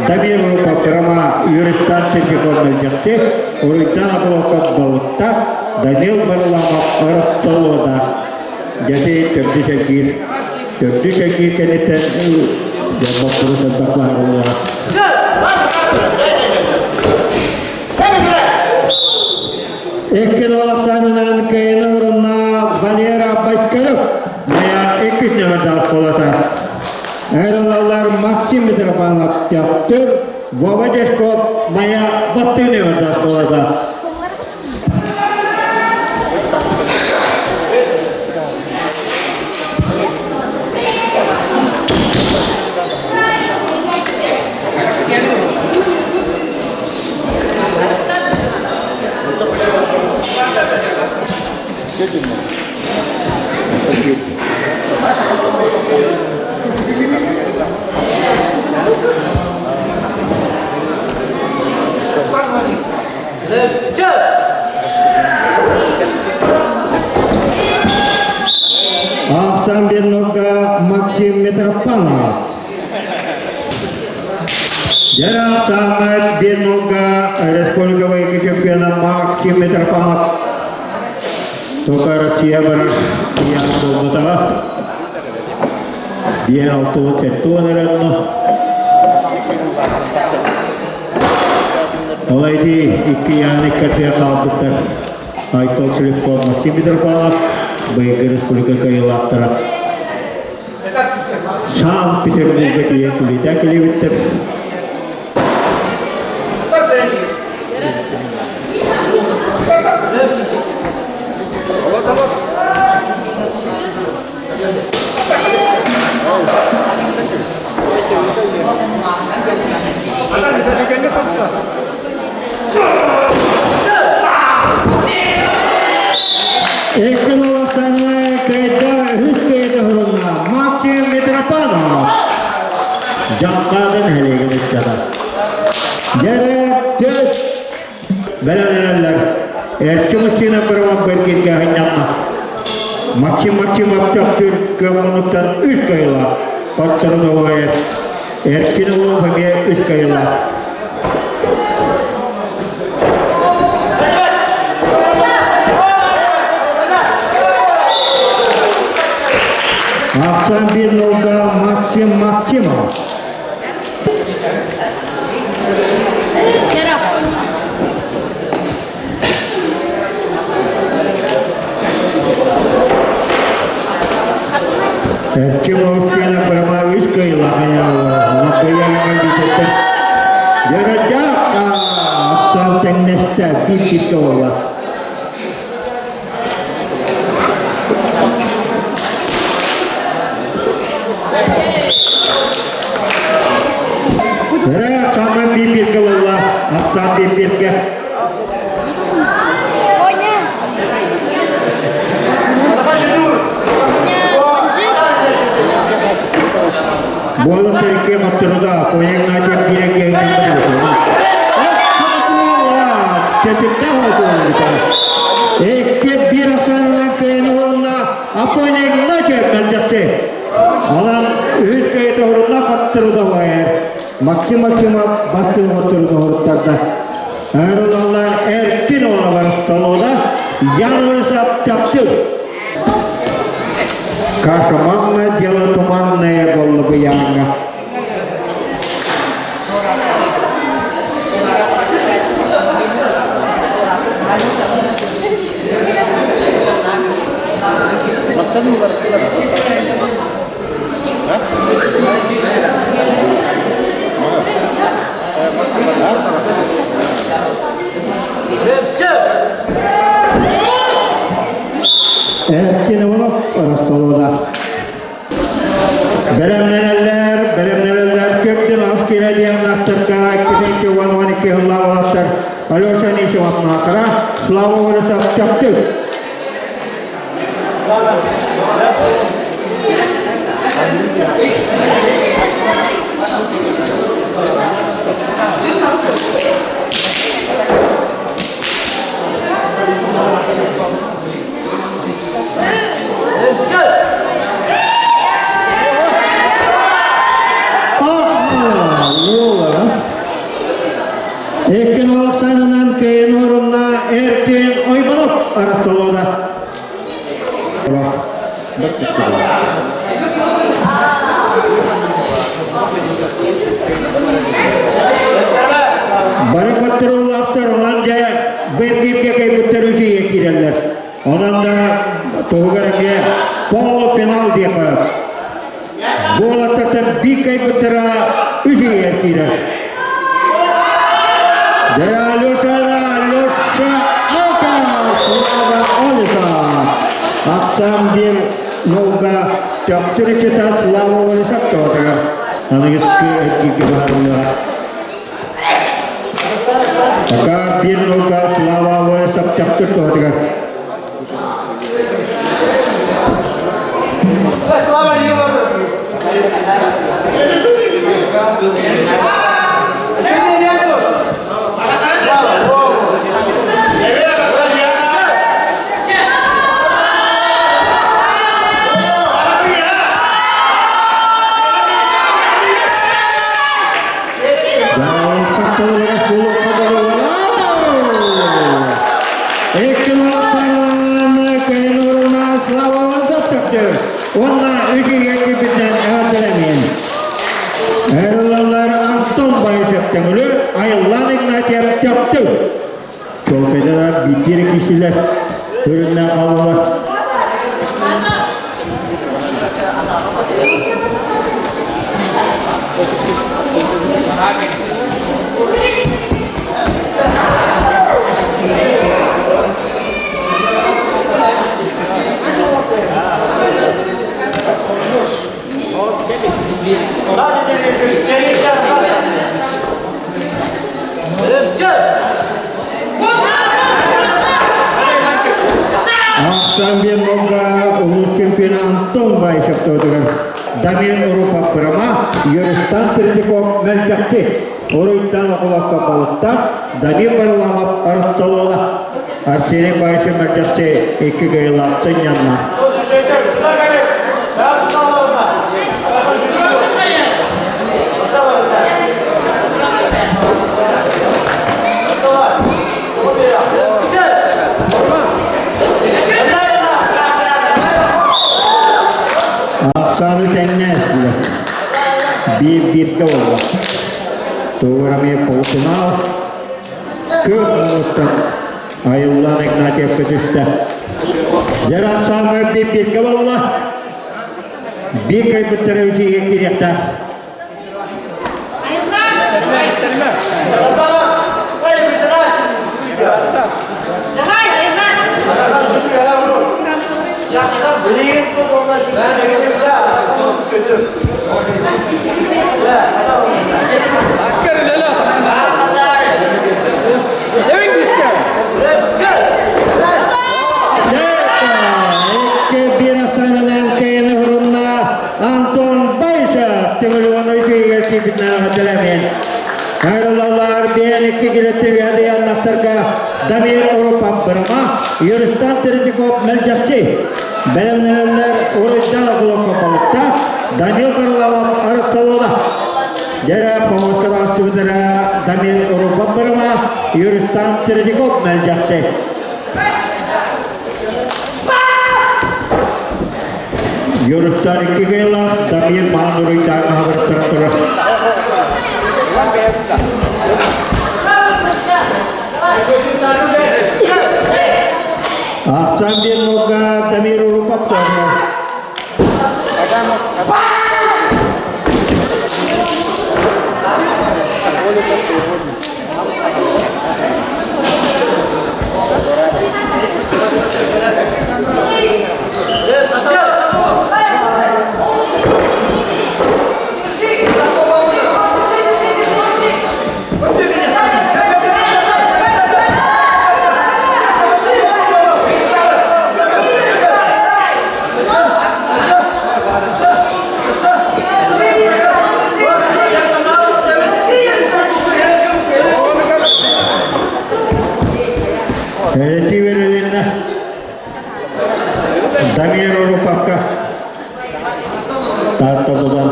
Дамир Рупов Кырама Юристан Сергеков мэлдьэхти, Уруйдан Абылоков Балыкта, Данил Варламов Ырытталуода. Дьэти төрдүс эргиир төрдүс эргиир кэнниттэн боппурус элбэх баһарыллара. Икки уолахсаанынан кыайыны урунна Валера Бочкарев Майа иккис нөмердаах солата. Эр Максим Митрофанов Төхтүр, Вова Дешков Майа баттыы нөмердаах солата. Ахсан Бернурга Максим Митрофанов. Дьэ, Ахсан Бернурга республика чемпиона Максим Митрофанов. Только Россия барар Ян буолбатаҕа. Биэн алтылы сеттуон эрэнно. Ол ити икки яаны иккэрдигэр хаалбыттар. Айтал Слепков, Максим Митрофанов, быйылгы республика кыайыылаахтара. Санкт-Петербурга тиийэн күлүтэ кэлибиттэр. Икки улаханна кыайда үһүс кыайда уһулунна Максим Митрофанов. Дьаҥхаада нэһилиэгин ыччата. Дьэрэ төс бэлэмнэнэллэр. Эрчим Устинов бырабан бэргиргэ ханньанна. Максим Максимов төхтүр кыаммынуттан үс кыайылаах. Хотторун оҕойер. Эркин Улов эмиэ үс кыайылаах. Ахсан bir nolga Максим Максимов. Эрчим Устина Бырама үс кыайыылаах Дьарыктаах ахсаан тэҥнэстэ биир кииргэ буолла. Эрэ ахсааннан биир бииргэ буолла. Ахсаан биир бииргэ. Буола сэргэ маттырда, поең начер киирэн Экке бир асанынан кыйын орунна Апоня Игнатьев мэлдьэхти. Онон үһүс кыйыта орунна хаттырда байар. Максим Максимов бастыҥ хотторун оһоруттарда. Ыҥырылаллар эркин оҕолор солода Ян таптыр. Каша манна дело туманное болла быйааҥҥа.
Бастан уларыттылар.
Эркин Иванов Ростовода. Бэлэмнэнэллэр, бэлэмнэнэллэр көптүн ас киирэ диэн аттарга 212 сыллаах Алеша Анисимов Наакара, Слава Борисов Чаптык. Эркин Александрынан кыайын орунна Эркин Ойбонов арахсалода. Бары патруллаахтар онон дьэ бэргиргэ кэйбиттэр үсүйэ киирэллэр. Онон да туһугар эмиэ полуфинал диэхэ. Буолаттартан биир кайбыттара үсүйэ киирэр. Дьэ Алеша, Алеша, Алта, Слава Олиса. Ахсаан биир нолга Төхтүр иччитэ Слава Олиса тоотугар. Аныгыскы эргииргэ баһарыллыа. Пока биир нолга Слава Олиса Төхтүр тоотугар.
Слава
Уонна үчүгэй кипитен эҕэрдэлэниэн. Эрэллэр Антон Баишев көҥүлүр, Айыллан Игнатьев Төптүр. Чолкайдалар биир киһилэр. Сүрүннээн хааллылар. Ахтан Бенмога улуус чемпиона Антон Баишев тоотугар Дамир Урупов Бырама, Юристан Третьяков Мэлдьэхти, Уруйдан Окуловка Балыктаах, Данил Варламов Арысталола, Арсений Баишев Мэлдьэхти икки кыайыылаах сынньанна. Ахсааны тэҥнээстилэр. Биир-бииргэ буолла. Тугура эмиэ полуфинал. Күөх оҥоттон Айыллан Игнатьевка түстэ. Дьэр ахсааммар биир-бииргэ буолла. Биир кайбыттара үчүгэйгэ киириэхтээх. Икки биир ахсаанынан кэйэни хурунна Антон Байсов Тимирон үчүгүйгэр киирбитинэн эҕэрдэлээмин. Хайралалар биэн икки килетти үһэдийаннахтарга Дамир Урупап Бырама, Юристан Третьяков Мэлдьэхчи, бэлэмнэнэллэр Уруйдан Окулокко Балыкта, Данил Горловов Арыкталола. Дьэрэ помостар астыбытара Дамир Урупап Бырама, Юристан Третьяков Мэлдьэхчи. Юристар икки кыайыылаах Дамир Маан Уруйдаан аһабыртан турар. Ахсан биир нолга Дамир Урупап туорна. Эти берилинне Дамир Урупакка Таатта будан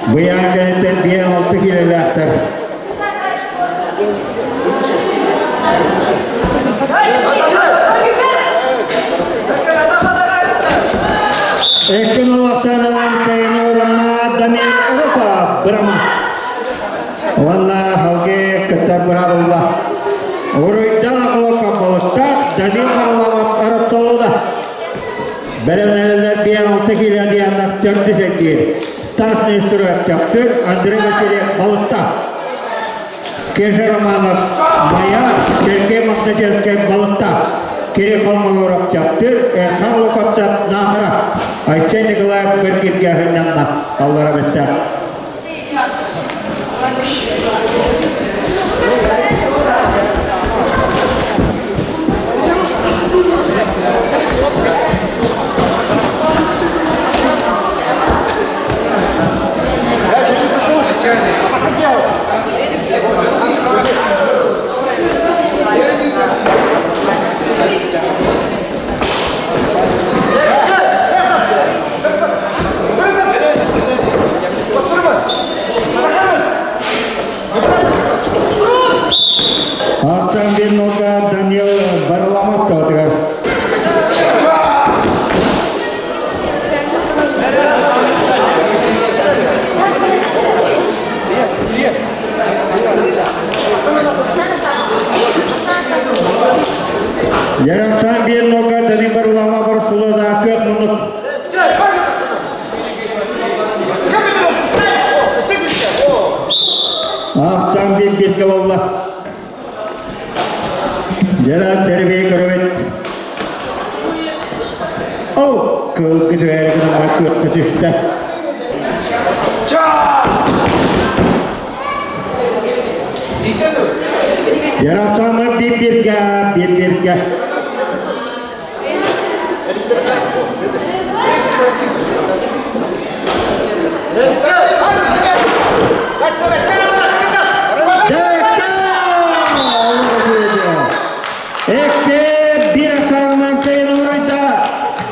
Быйаан кэнниттэн биэ алты киилэлээхтэр. Эккин олохсаанынан кайын орунна Дамир Урупа бырама. Уонна халгы кыттар бырабылла. Уруйдан ақылыққа болыстақ, Данил Харламов Арыптолуда. Бэлэмнэнэллэр диэн алта киилэ диэннэх төрдүс эргиир. Стас Нестеров Чапчыр, Андрей Васильев Балыкта. Кеша Романов Майа, Сергей Мохначевскай Балыкта. Кирилл Холмогоров Чапчыр, Эрхан Лукопцев Наахара. Айсен Николаев Бэркиргэ хыннанна. Аллара бэтте. Ахсаан биир бииргэ буолла. Дьара Сергей көрөбүт. Ол кылгы түһээри гынан күөххэ түстэ. Дьара Ахсааннар биир бииргэ, биир бииргэ. Экке bir aşağından kayın orayda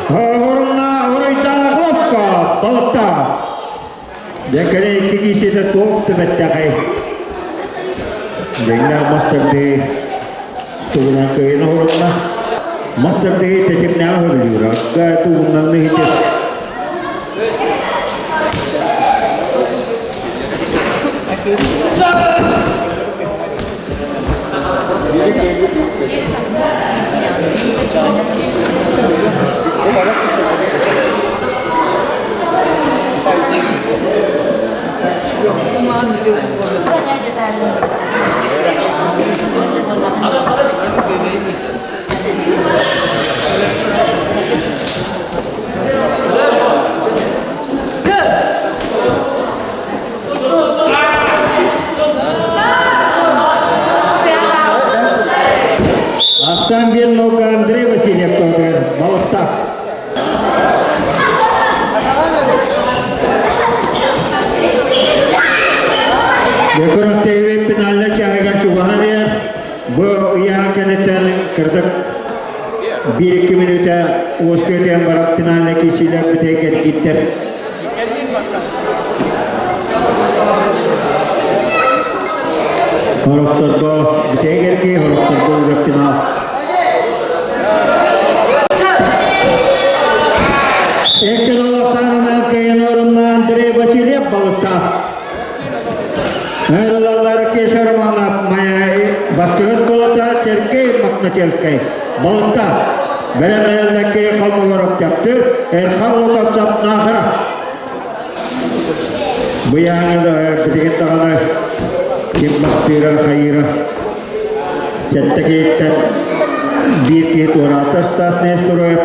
Horuna orayda Lopka balıkta. Дьэкэрэ икки киһитэ туох түбэттэҕэй? Дьиҥнээх мас төрдүһүй тугунан кыайан оһорунна? Мас төрдүһүй тэтимнээх өбүлүүр, акка тугунан иһитир. Ахсаан биир наука Андрей Васильев туһугар балыктаах. Дьокуров ТВ пенальна чааһыгар чугаһан иһэр. Бу ыйаан кэнниттэн кырдык биир-икки мүнүүтэ уоскуйа баран пенальна киирсиилэр бүтэйгэ эргиттэр. Хорохторго бүтэйгэ эргии, хорохторго уже финал. Эккен олохсаанынан кыйын орунна Андрей Васильев балыктаах. Айралалар Кеша Романов Майай бастыгы школата Сергей Мохначевскай балыктаах. Бэлэм эрэллэкки холмогоров тяптыр, Эрхан Луковцев Наахара. Быйааны билигин даҕаны ким махтыыра хайыыра сэттэ киһиттэн биир киһи туораата Стас Нестеров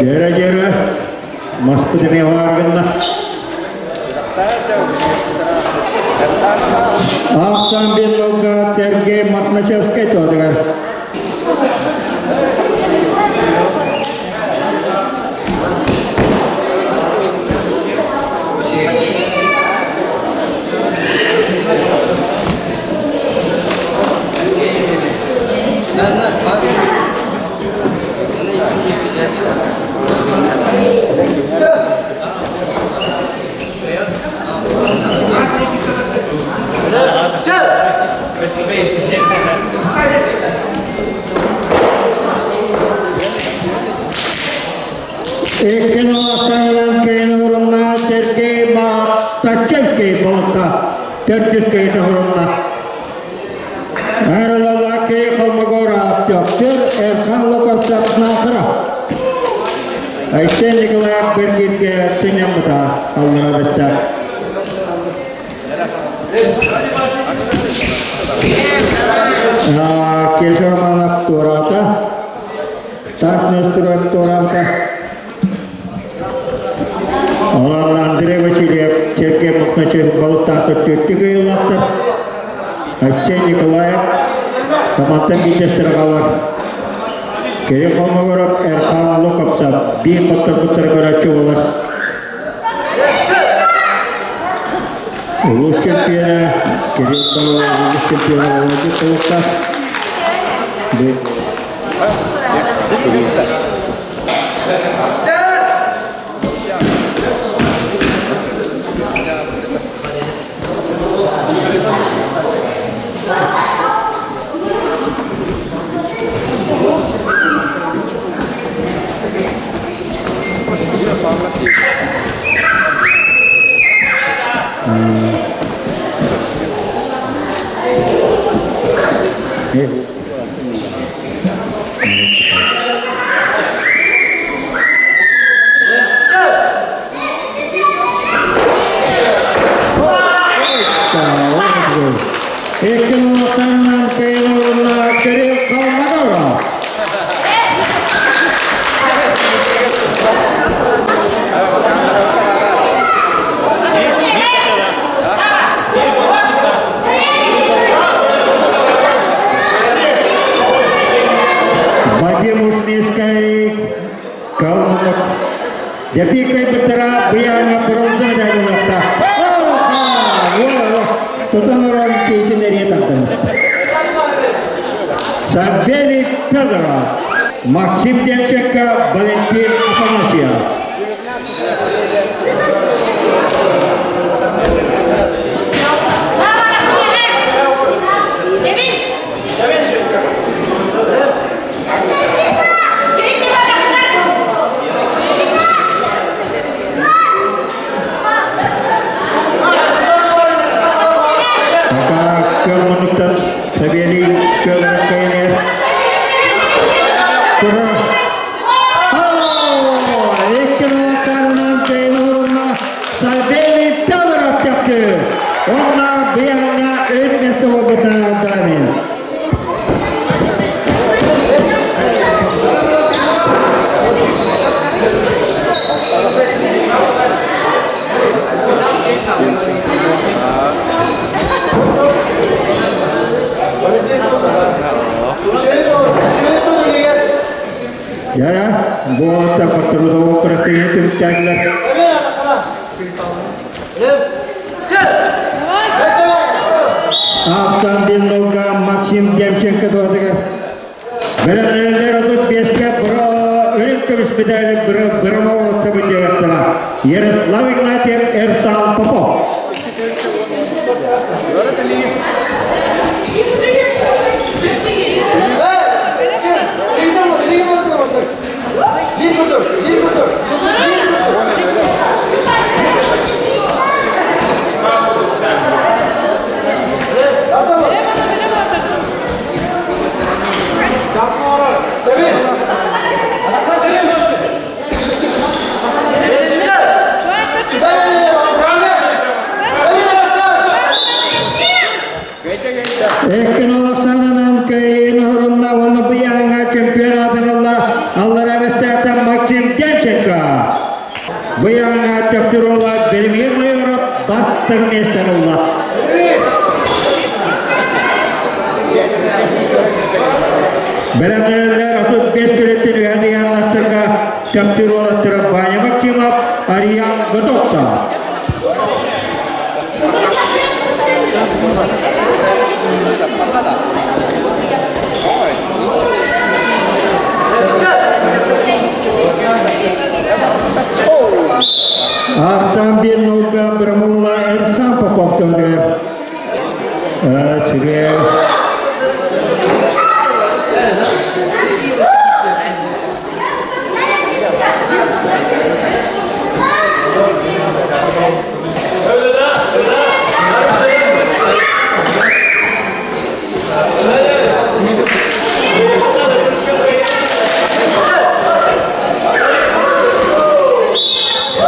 Дьэрэ-дьэрэ, маспыт эмиэ баар гынна. Ахсан Берлога Сергей Мохначевскай туотугар. Иккин олохсоҥунан киин уурунна Сергей Маттачевский болта төрдүс киһи уһурунна. Аралалаки Холмогоров Петр Эрхан Луковцев Наахара. Айсен Николаев Бергирге сынньаммыта аллара бэтте. Кеша Романов туораата. Стас Нестеров туораата. Онон Андрей Васильев Сергей Мохначев балыктаахтар түөртүү кыайыылаахтар. Айсен Николаев Самантан биирдэстэрэ хаалар. Киһи Холмогоров Эрхан Луковцев биир хотторбуттары көрөөччү буолар. Улуус чемпиона Кирилл Балалов улуус чемпиона Володя Толуктаах. Икки кыайын уонна Кирилл Холмогоров. Вадим Ушницкай, Калмык. Дьэпиикэй быттара быйаҥа бронза медаль Тутан орон кейтин эрие тардылар. Савелий Федоров, Максим Демченко, Валентин Афанасьев. Пока көл Савелий Көлмөккөйнер Тура Савелий Федоров тәпті. Онна бияңа өт месте болбытна дамин. Яра, буолта хотторузово көрөстөйүн түмүктээдилэр. Автандинлога Максим Демченко туотыгар. Бэлэмнэллэр отут биэскэ бро үрүҥ көмүс медали бро бромоолоттабыт диэбэттара. Ярослав Игнатьев, Эрсан Попов. Эккин кыайын орунна уонна быйаҥҥа чемпионатын ылла Аллара Бэстээхтэн Максим Демченко. Быйаҥҥа Чохчуруола Велимир Майоров бастыҥ миэстэни ылла. Бэлэмнэнэллэр 35 күрэттин үһэн ыйааннастарга Чохчуруолаттара Ваня Максимов, Ариан Готовцев. Ахтан bir нолга Брамулла Эрсан Попов төрүгэр. Сүгэ.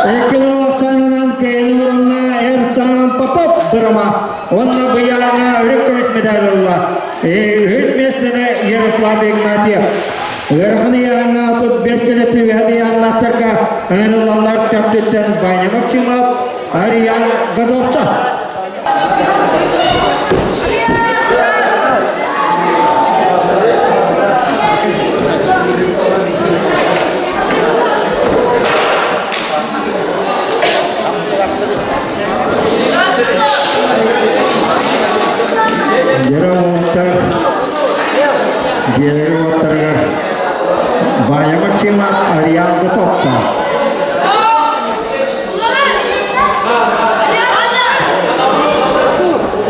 Эккин кыайын Эрсан Попов бырама. Онна быйаҥа үрүҥ көмүс медаль ылла. Үһүс миэстэни Ярослав Игнатьев. Ыарахан ыйааһыҥҥа 35 кэлэти үһэн ыйааһыннаахтарга ыҥырыллаллар Чахчыттан Ваня Максимов, Ариан Готовцев. Дьиэлэр уоттарыгар Ваня Максимов, Ариан Готовцев.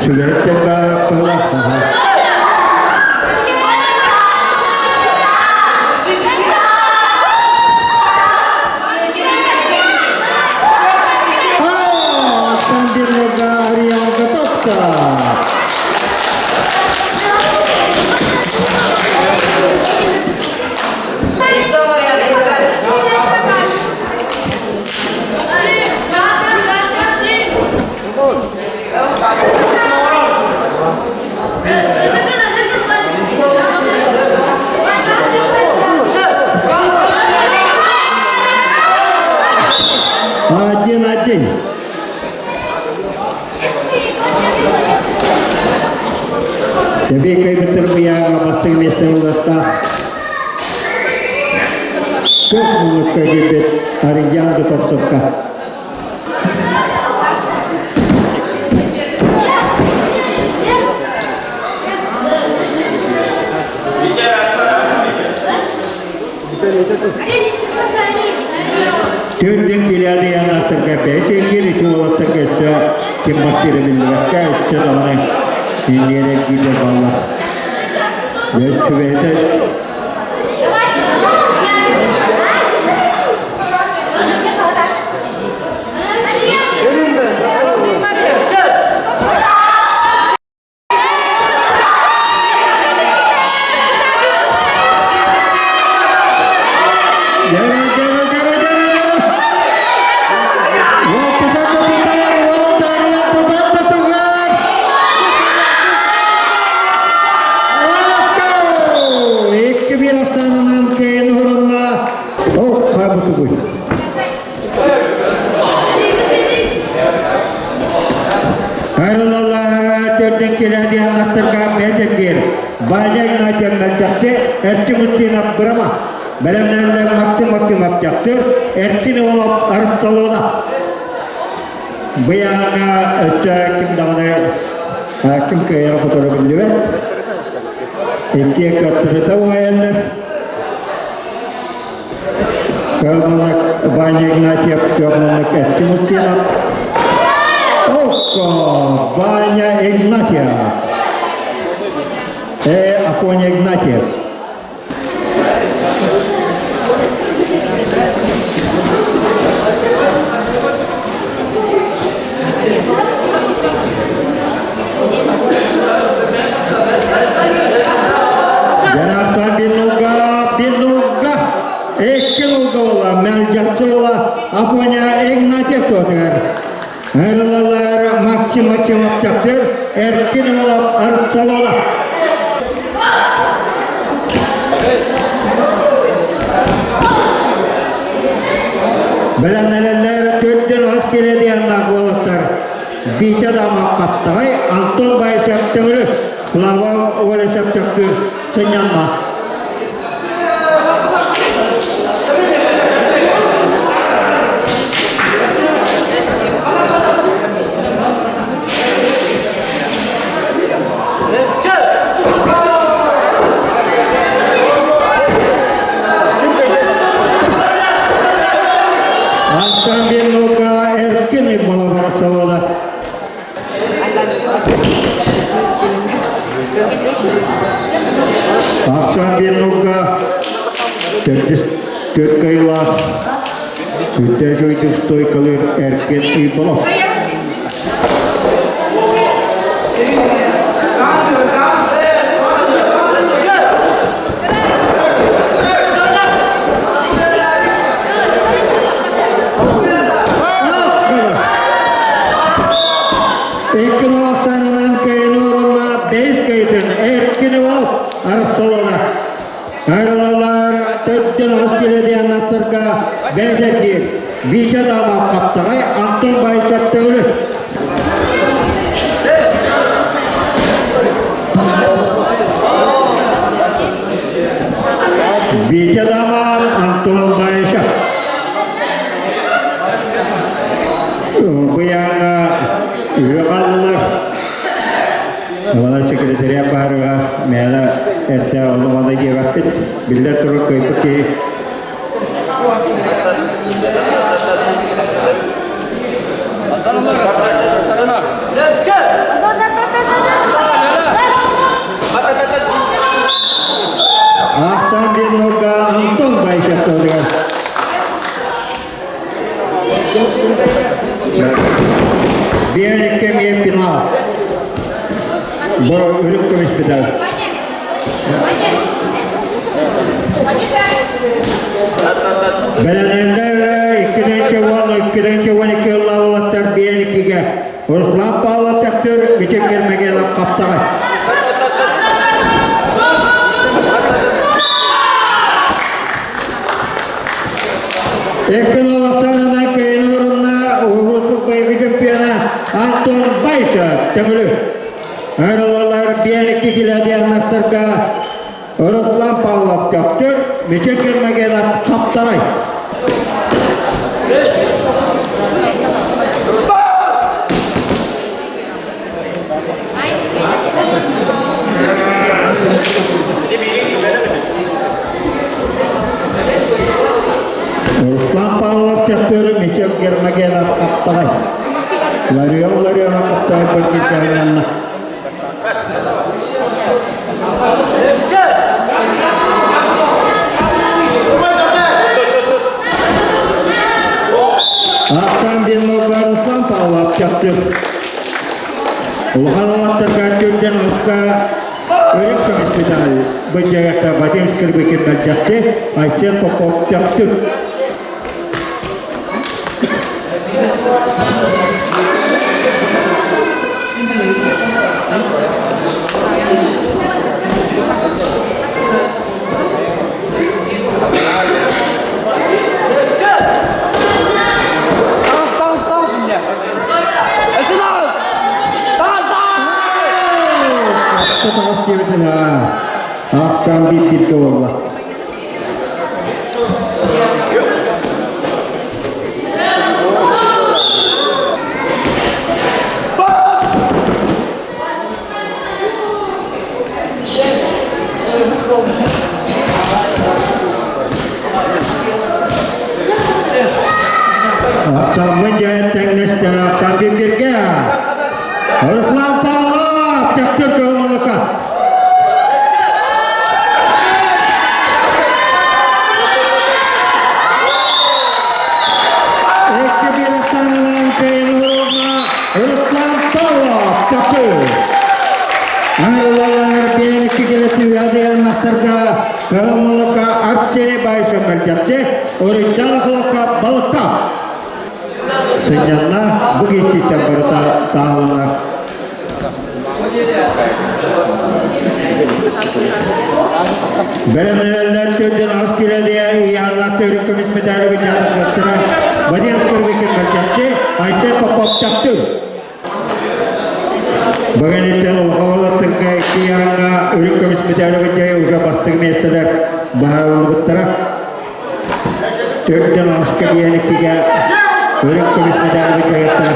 Сүлэһиттэн баара Ариан Готовцев. Один-один. Тэбии кыйбыттар быйааҥҥа бастыҥ миэстэни ылыахтаах. Туох муннукка киирбит Арыйаан Готовцевка. Төрдүн килээди яннаттарга бэйэ ити уолаттарга өссө ким бастыыра биллибэккэ өссө даҕаны инниэрэ киирдэр балла. Өссө Икки bir ахсаанынан кэйэн уһурунна ох хаабытыгуй. Арылалаара төрдөн килээди аннаттарга бэйэтэргиэр Бааля Игнатьев мэлдьэхчи Эрчим Устинов бырама бэлэмнэнэллэр Максим Максимов дьахтыр Эрчин Иванов Арытталона Быйааҥҥа өссө ким даҕаны ким кыайара хоторо биллибэт. Иккиэ кыаттарыта уһайаллар. Кыамманнык Ваня Игнатьев, кыамманнык Эрчим Устинов. Окко, Ваня Игнатьев. Афоня Игнатьев. Жанарсан bir нолга, bir нолга, икки нолга буола, мэлдьэхчи буола Афоня Игнатьев туотугар. Ырылалар Максим Максимов чахчы, Эркин Олов Арцалола. Бэлэмнэнэллэр төрдүн ас килэдианнаах уолаттар Витя Дама Хаптаҕай, Антон Баишев Төҥүлү, Слава Олесов Чөхтүүр сынньанна. Антон Берлука Эркин Малабарацалала. Ахсан Берлука төрдүс төрт кайылаах Күнтэ жойдук стойкалыыр Эркин Иболов. Эркин Олохсанынан кыайын орунна бэйс кыйтын Эркин Иванов Арыссалона. Айралалар төттен ас киледиэн аттарга бэйсэргиир Витя Дама Хаптаҕай Антон Байчак Төҥүлү. Витя Даман Антон Байшак. Быйаҥҥа үөҕаллар. Ивана секретаря баарыга мээнэ эрдэ ону-маны диэбэппит. Биллэн турар кыайбыт киһи ортотугар. Биэриккэ эмиэ финал. Бу үрүк көмүс медаль. Бэлэмнэннэр 2-12 ыллаабылаттар биэриккигэ Руслан Павлов Төхтүр Мичик Кермегелов хаптаҕай. Эккин кыайын орунна улуус быйылгы чемпиона Антон Байша Төҥүлү. Арылалар биэрикки килэдианнастарга Руслан Павлов Төхтүр, Мичик Кермегелов хаптаҕай. Руслан Павлов Төхтүр, Мичик Гермогенов хаптаҕай. Ларион Ларионов хаптаҕай быргыттарынан Ахсаан диэн Руслан Павлов Чахчы. Улахан уолаттарга түрдэн омукка өрүк көмүспүтэҕэл быдьайакка Вадим Скрыбыкин мэлдьэхчи, Айсен Попов Чахчы.
Таҕыс, таҕыс, таҕыс инньэ. Өссө таҕыс! Таҕыс, таҕыс!
Таҕыс диэбитин ахсаан биир-бииргэ буолла. Ахсааммын дьэ тэҥнэстэ ахсаан бииргэ. Руслан Павлов чахчы көҥүлүкэ. Икки биир ахсаанынан кыайын уруна Руслан Павлов чахчы. Арылалар биир икки келесі үядыяннахтарга Кыһыл Арсений Баишев мэлдьэхчи, Орыйдан Ахлокка балыкта. Сынньанна бу киһиттэн барыта сааланар. Бэлэмнэнэллэр төрдүн ас килэлиэ ыйааллаах төрүт көмүс медали биннээхтара Вадим Скорбикин мэлдьэхчи, Айсен Попов Чахчы. Баганиттан улахан икки яҥҥа үрүҥ көмүс медали биннээхтара уже бастыҥ миэстэлэр баһаарыллыбыттара. Төрдөн аҕыска диэн иккигэ үрүҥ көмүс медали биннээхтара.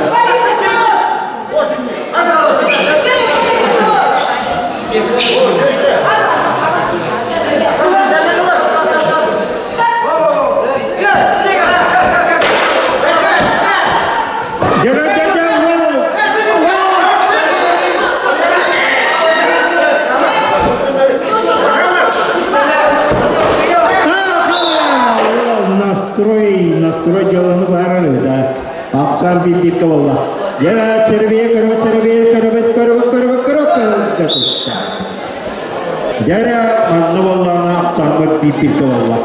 Настрой, настрой дьолону баарар да. Ахсар билбиккэ буолла. Дьэ, черве, көрбөт, черве, көрбөт, көрбөт, көрбөт, көрбөт, Дьэ, манна буоллаҕына ахсарбыт биирбиккэ буолла.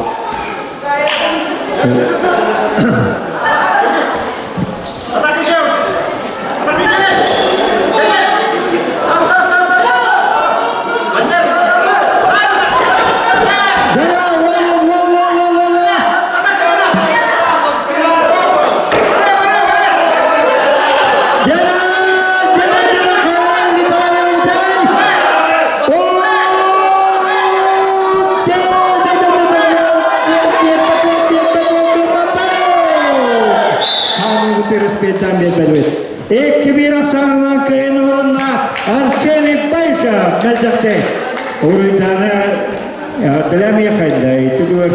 Икки ахсаанынан кыайын орунна Арсений Байша мэлдьэхтэй. Уруйдаана Дэлэмиэхэйдэ түгүр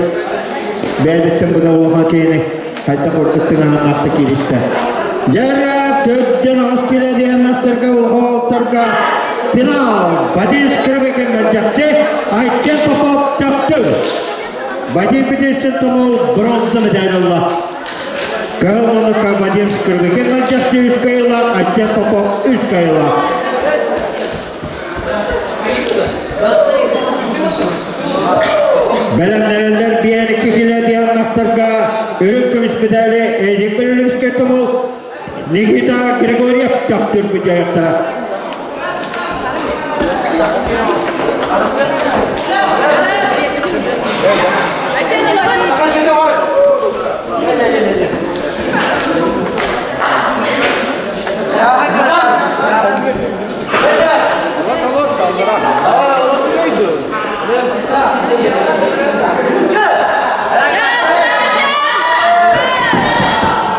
бэйдиттэн буда улахан киини хайта курдук тыҥаһаннаахта кииристэ. Дьэрэ төрдөн ас килэ диэннастарга улахан финал Вадим Скрыбыкин мэлдьэхти Айчен Попов Чахчы. Вадим Петрович Томол бронза медаль ылла. Кыһыл муннукка Вадим Скрыбыкин Мальчевский үс кыайыылаах, Ачча Попов үс кыайыылаах. Бэлэмнэнэллэр биэр киһилэр диэн үрүҥ көмүс медали Эдик Белолюбскай Томол Никита Григорьев төхтүрбүт дьайыктара.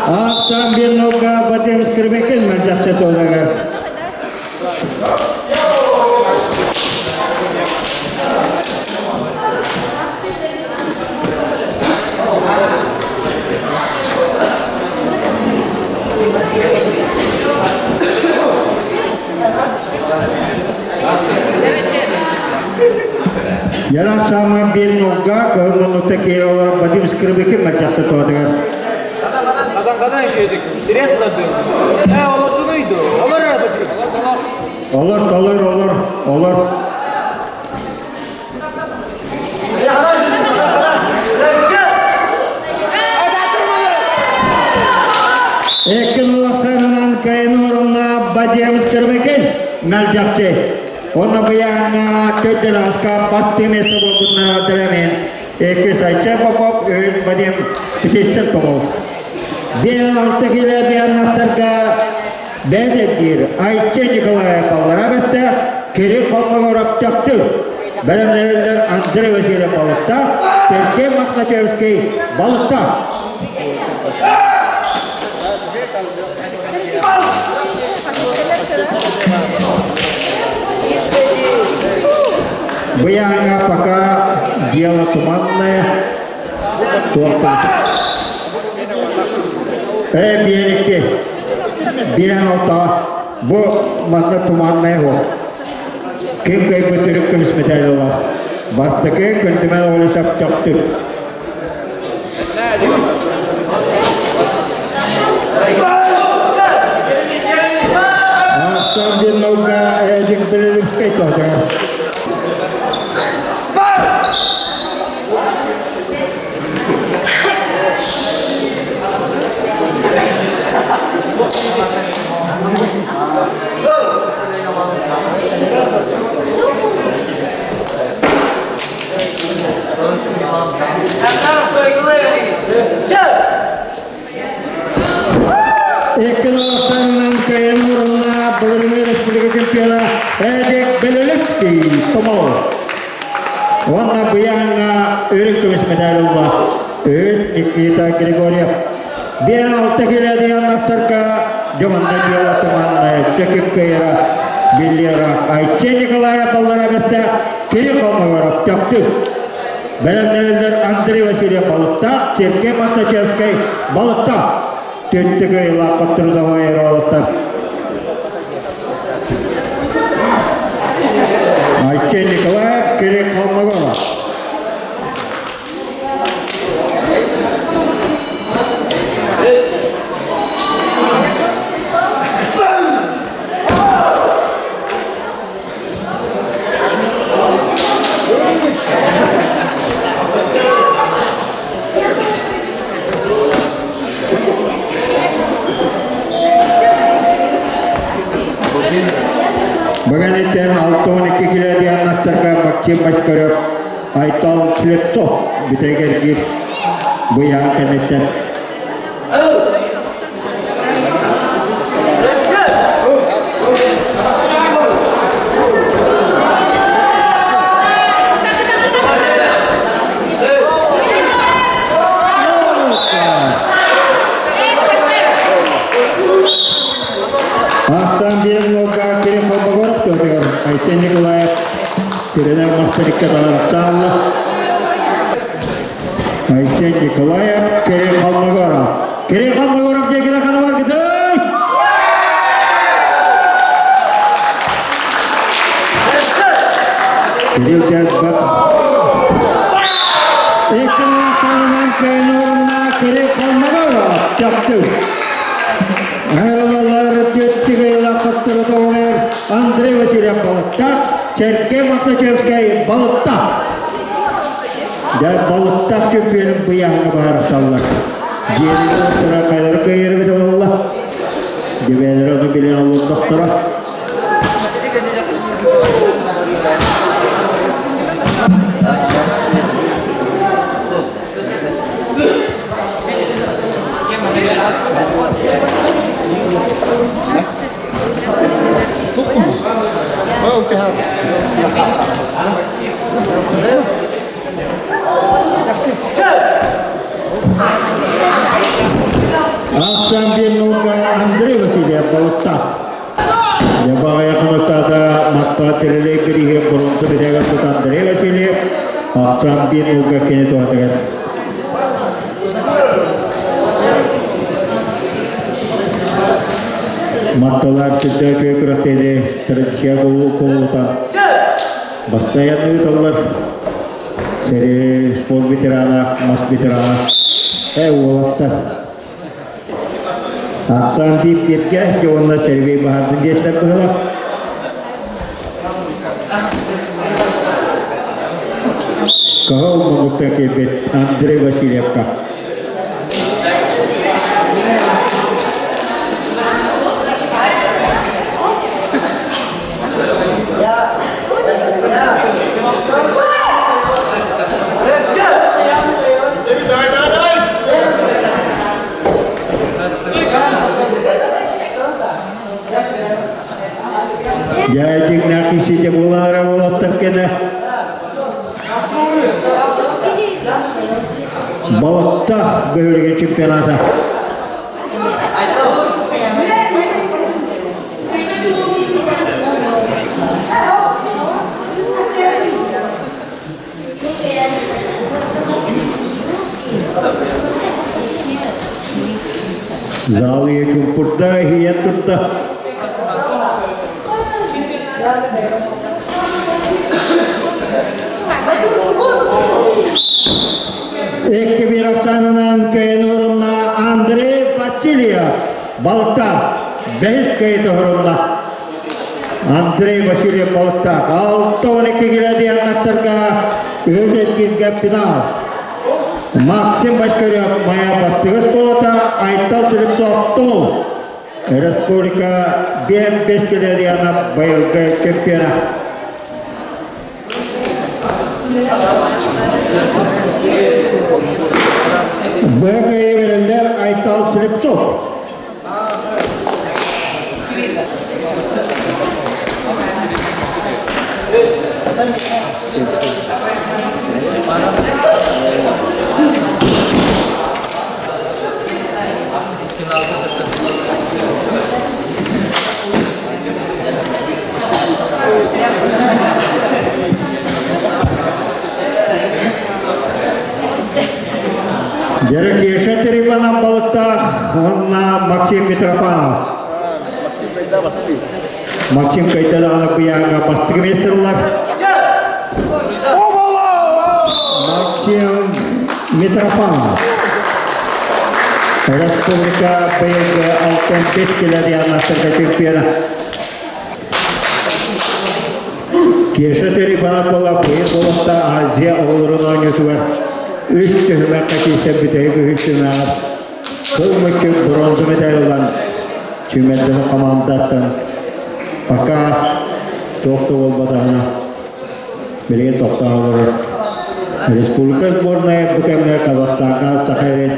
Ааттан биир наука Вадим Скрыбыкин мэлдьэхчэ туолугар. Яра саамай биир нолга кыһыл муннукта киирэ олорор Вадим Скрыбыкин мэлдьэхчэ туолугар.
Kadan şeydik. Resla He olurdunuydu. Olur arabacı.
Олор, олор, олор, олор. Экин улахсанынан кайын орунна Вадим Скрыбыкин мэлдьэхчи. Онно быйаҥҥа төрдүн аска баттыы место буолбутунан дэлэмин Эки Сайча Попов үһүс Вадим Птицын Томов. Биэн алта килэ дианнастарга бэйэтир Айча Николаев аллара бэстэ Кирилл Холмогоров төхтүр. Бэлэмнэриллэр Андрей Васильев балыкта, Сергей Мохначевский балыкта. Быйаҥҥа пока дело туманное. Туохтан. Э, биэрикки. Биэн алта. Бу манна туманное ол. Ким кыайбыт үрүк көмүс медаль ылар. Бастакы күндүмэн оҕолусап төхтүк. Астан Диннолга Эдик Белелевскай тоһдор. Икки кыайын уруна былырыҥҥы республика чемпиона Эдик Белелевский Томол. Уонна быйаҥҥа үрүҥ көмүс медаль ылла. Үс Никита Григорьев. Биэн алта килэ дьомонно дьыала туманная Чекип кыйра Биллера Айче Николаев баллара бэстэ Кирилл Холмогоров төхтүр. Бэлэмнэриллэр Андрей Васильев Балыктаах, Сергей Мартачевскай Балыктаах. Төттүгэй лааппат трудовой эролоттар. Айче Николаев, Кирилл Холмогоров. Баганеттен 6-12 киле дианнастарга Максим Башкарев, Айтал Слепцов бүтэгергир быйаан кэнниттэн. Ахсан биир Кирилл Холмогоров тыатыгар Айсен Николаев Кирилл Мастерикке таҕарыттаалла. Айсен Николаев, Кирилл Холмогоров. Кирилл Холмогоров диэкине ханыбар кытай! Кирилл Дядбат. Чахчы. Айылалар Түттүгөйлахаттары тоҕойор Андрей Васильев Балыктаах, Сергей Мохначевскай Балыктаах. Дьэ, Балыктаах чөмпүйүөнүн быйааһыҥа баһаарсаллар. Дьиэни тура хайдары кыайарбыт буолла. Дьэбээлэрэ ону билэн олордохторо. Ахсан биир Андрей Васильев балыктаах. Дьабаҕайахымыстаата Матта Терелей кириһи бронза битэгэр тут Андрей Васильев ахсан биир нолга кини туһатыгар. Матталар сүрдээх үчүгэй күрэхтэһиини традиция кулуута бастайан ыыталлар. Сэрии спорт ветерана, мас ветерана, уолаттар. Ахсаан биир бииргэ уонна Сергей Баһардын диэтилэр быһыылаах. Каһыл муҥуттан киирбит Андрей Васильевка. Дьэ, дьиҥнээх киһитэ буолаара уолаттар кэнэ Балыктаах бөһүөлэгин чемпионата. Зал ийэ чуҥкурда, иһийэн турда. Икки биир ахсаанынан кыайан орунна Андрей Васильев балта бэһис кыайыта оһорунна. Андрей Васильев балыктаах 62 градианнаттарга үһүс эргииргэ финал. Максим Бочкарев Майа бастыҥ оскуолата Айтал Слепцов Тумул. Республика 5 градиана быйылгы чемпиона. Б кыайы Айтал Слепцов. Дьэрэ Кеша Терибанан балыктаах уонна Максим Митрофанов. Максим Кайдадаҕана куйааҥҥа бастакы миэстэ ыллар. Максим Митрофанов. Республика быйылгы алтан бес килограммнарга чемпиона. Кеша Терибанов буола быйыл буолуохта Азия оҕолорун оонньуутугар үс түһүмэххэ киирсэн бүтэһик үһүс түһүмэҕэр кыл мүччү бронза медаль ылан сүүмэрдээх хамаандаттан пока туох да буолбатаҕына билигин тохтоон олорор. Республика сборная бу кэмҥэ Казахстаҥҥа Саха сирин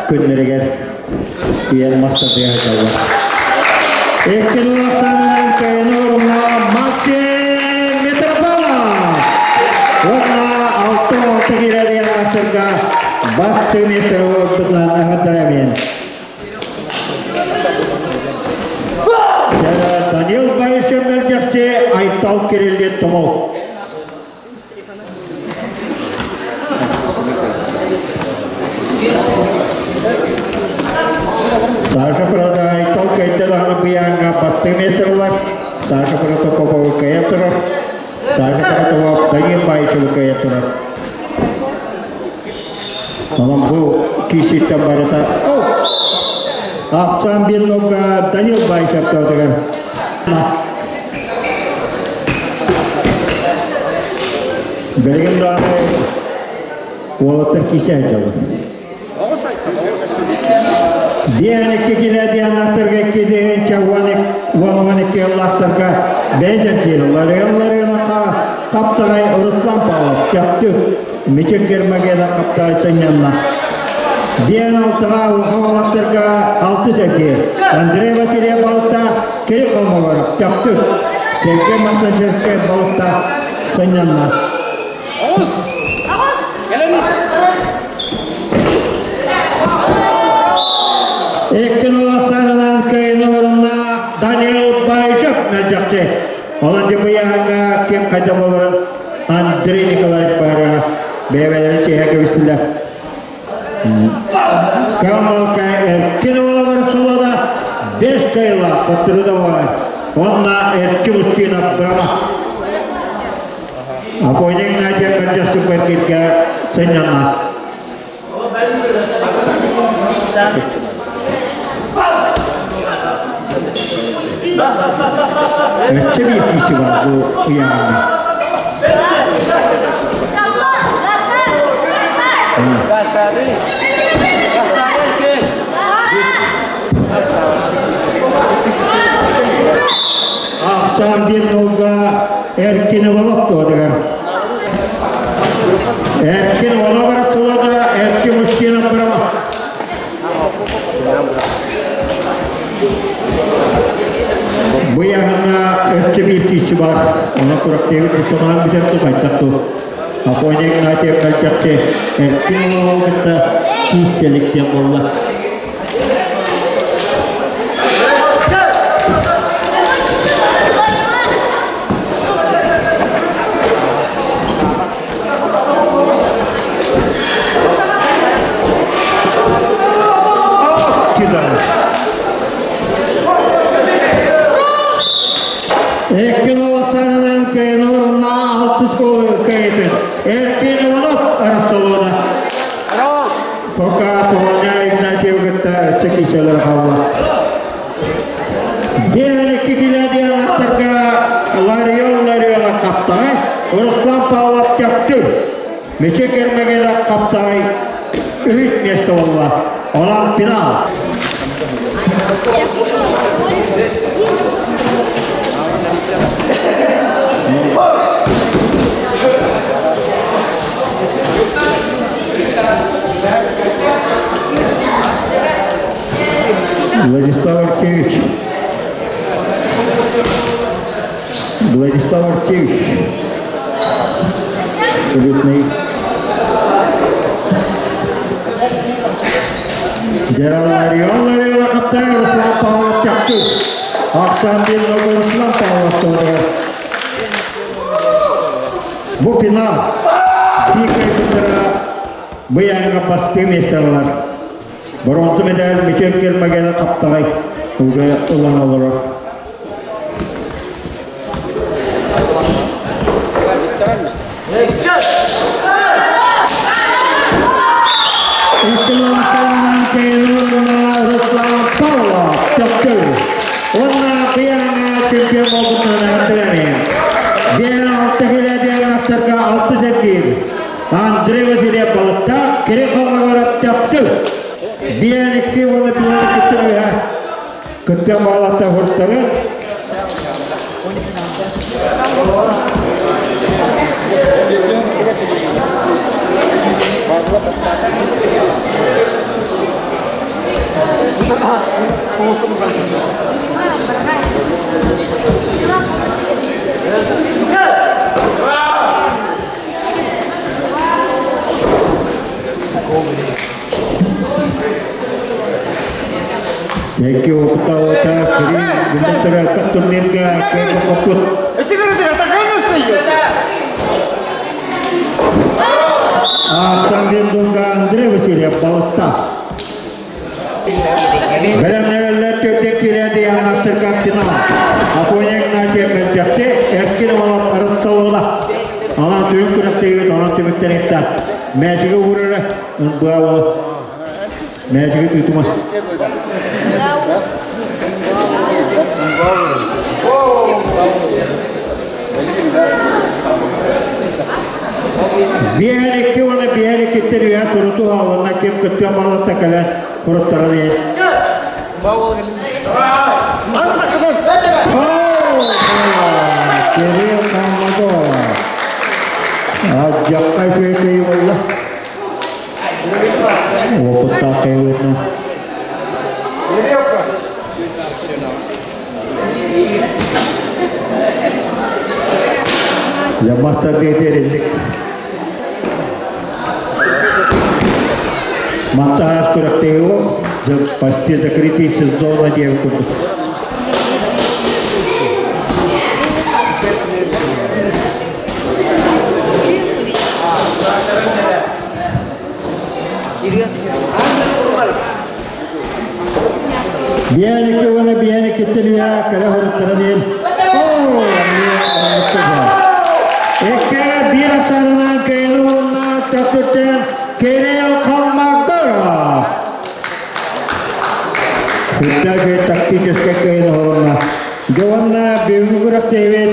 күннэригэр тиийэн мас тардыһа сылдьаллар. Иккини ахсаанынан кыайыны орунна Максим Митрофанов! Уонна 66 киирэр аттарга бастыҥ миэстэ буолбутунан аһардарамин. Данил Борисов мэлдьэхчи Айтал Кириллин Томол. Саша Прада Айтал кэйтэ даҕаны быйааҥҥа бастыҥ миэстэ ылар. Саша Протопопова кыайа турар. Саша Протопопов Данил Баишевы кыайа турар. Онон бу кииситтэн барыта. Ахсан bir nokta Данил Байшев тоодугар. Билигин даҕаны уолаттар киирсэ сылдьаллар. Диэн икки килэ диэн аттарга 2012 ыллаахтарга бэйэ эргиир Ларыан Ларыанаха Хаптаҕай Руслан Павлов Төхтүр Мичик Гермогена Хаптаҕай сынньанна. Диэн алтаҕа улахан уолаттарга алтыс эргиир Андрей Васильев балта Кирилл Холмогоров Төхтүр Сергей Мартынчевскай балта сынньанна.
Оҕус! Кэлэн
Иккин улассаанынан кыайыны орунна Данил Баишев мэлдьэхчи. Онон дьыбыйааҥҥа ким хайда буоларын Андрей Николаевич баара бэйэ-бэйэлэрин чиэһэ кэбистилэр. Камалка Эркин уолабар сулада бес кайла хотуру да бар. Онна Эркин Устинов бырама. Афоня Игнатьев кырдьахсык бэркиргэ сынньанна. Өссө биир киһи бар бу ыйааҕына. Ахсаан биир нолга Эркин Иванов туотугар. Эркин Иванов сылада Эркин Устинов бырама. Бу яһына өттө биир киһи бар. Оны курактыгы куччаманан бүтэр ту хайдах ту. Афоня Игнатьев кэлтэхти Эркин Иванов кытта киисчэлик диэн буолла. Эркин Олохсанынан кыайынорунна алтыс кыайытын. Эркин Иванов арастолуона. Пока Тоня Игнатьев кытта өссө киселер хаалла. Биэрэкки килэдиэн аттарга Ларион Лариона хаптаҕай, Руслан Павлов Төхтүр, Мичик Эрмегелек хаптаҕай үһүс миэстэ буолла. Онон финал. Владислав Артемьевич. Владислав Артемьевич. Абсолютный. Гераларион Ларила Каптай Руслан Павлов Тякту. Оксан Бин Руслан Павлов тоже. Бу финал. Дикая Быйаҥҥа бастыҥ миэстэлэр. Боруонса мэтээл Мичил Кирмагена хаптаҕай уже ылан олорор. Руслан Павлов Төктөр. Уонна Быйаҥҥа чемпион буолбутунан эҕэрдэлэниэм. Биэр алта килэ диэн аттарга алтыс эргиир. Андрей Васильев балыктаах кири хоҥоҕор таптыл. Биэн икки уонна пилоты кыттырыһа. Кыттан баалатта хуртары. Thank you Kutawa Kiri Bintara турнирга кыайбаппыт. Ааттан Андрей Васильев балыкта. Бэлэмнэрэллэр төрдө киирээди аннаттырга финал. Афоня Игнатьев мэлдьэхти Эркин Олов арытталыла. Онон сүрүн күрэхтэһиибит онон түмүктэнихтэ. Мээчиги уурара быа. Мээчиги тыытыма. Биэһэн икки уонна биэһэн иккиттэн үөһэ сурутуу хаалынна ким кыттыан балатта кэлэн суруттаран иһин. Кирилл Хаммадов. Алдьархай үчүгэй буолла. Опыттаах кайбытынан. Я мастер диэтэринник. Мантаас күрэхтэһии почти закрытый сезона диэн курдук. Биэни көвөнө биэни киттилиэ кэлэ хоруттара диэн. Экке биир ахсаанынан кыайыны уонна төккүттэн Кирилл Холмогоров. Үрдэ тактическай кыайыны оһорунна. Дьэ уонна бүгүҥҥү күрэхтэһиибит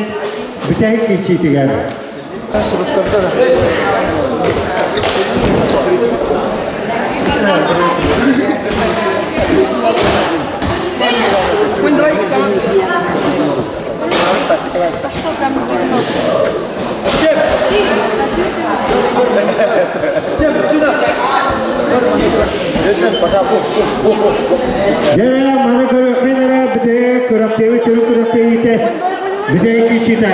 бүтэһик киирсиитигэр. Дьэ, маны көрүөххэ эрэ бүтэһик күрэхтэһии сүрүн күрэхтэһиитэ бүтэһик киирсиитэ.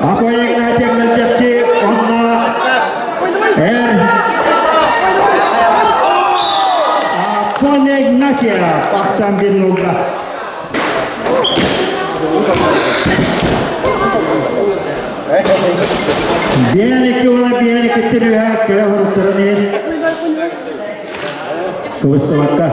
Афоня Игнатьевна чахчы онно эр Афоня Игнатьева ахсан бир нолга. Биэни уона биэни киттирүһэ кыра хоруттарын иһин кыбыстыбакка.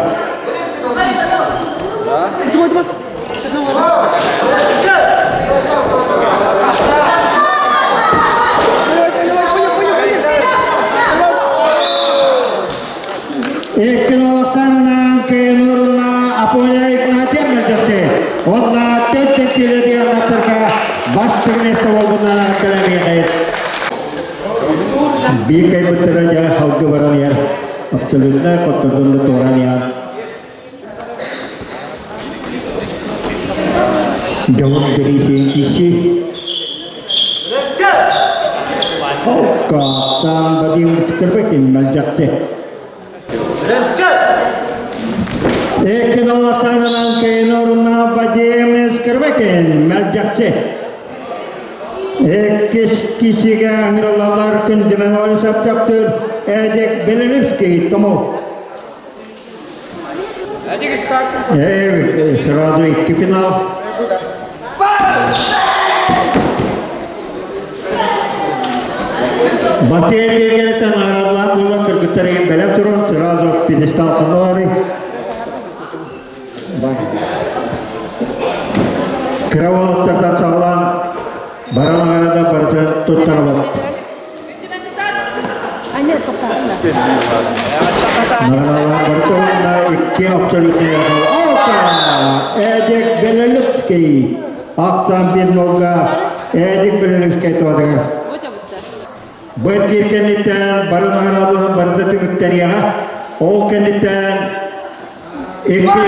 Иккин олохсанынан кыйынурунна Аполя Игнатьевна дьахты. Онна төрт киле дианаттарга бастыҥ место болбунан академияҕа Биир кайбыттара дьэ халгы баран иһэр. Абсолютно хоттордун да туораан иһэр. Дьоһун кириисин киси. Каапсаан Вадим Скрыбыкин мэлдьэхчи. Экин Кейнорна Вадим Скрыбыкин мэлдьэхчи. Эккис кисигэ аңыралалар күндүмэн олисаптактыр Эдик Белелевский тому. Сразу икки финал. Батыйа киэргэнитэн аарадлаах буолан кыргыттарыгын бэлэм туран сразу пьедестал хонолорый. Кыра уолаттартан саҕалаан баран аҕарада барытын туттарабыт. Наҕараалаан икки абсолютный Эдик Белолюбский ахсаан бир нолга Эдик Белолюбский туотыгар. Бу биир кэнниттэн бары наҕараадаларын барыта түмүктэриэҕэ. Ол кэнниттэн икки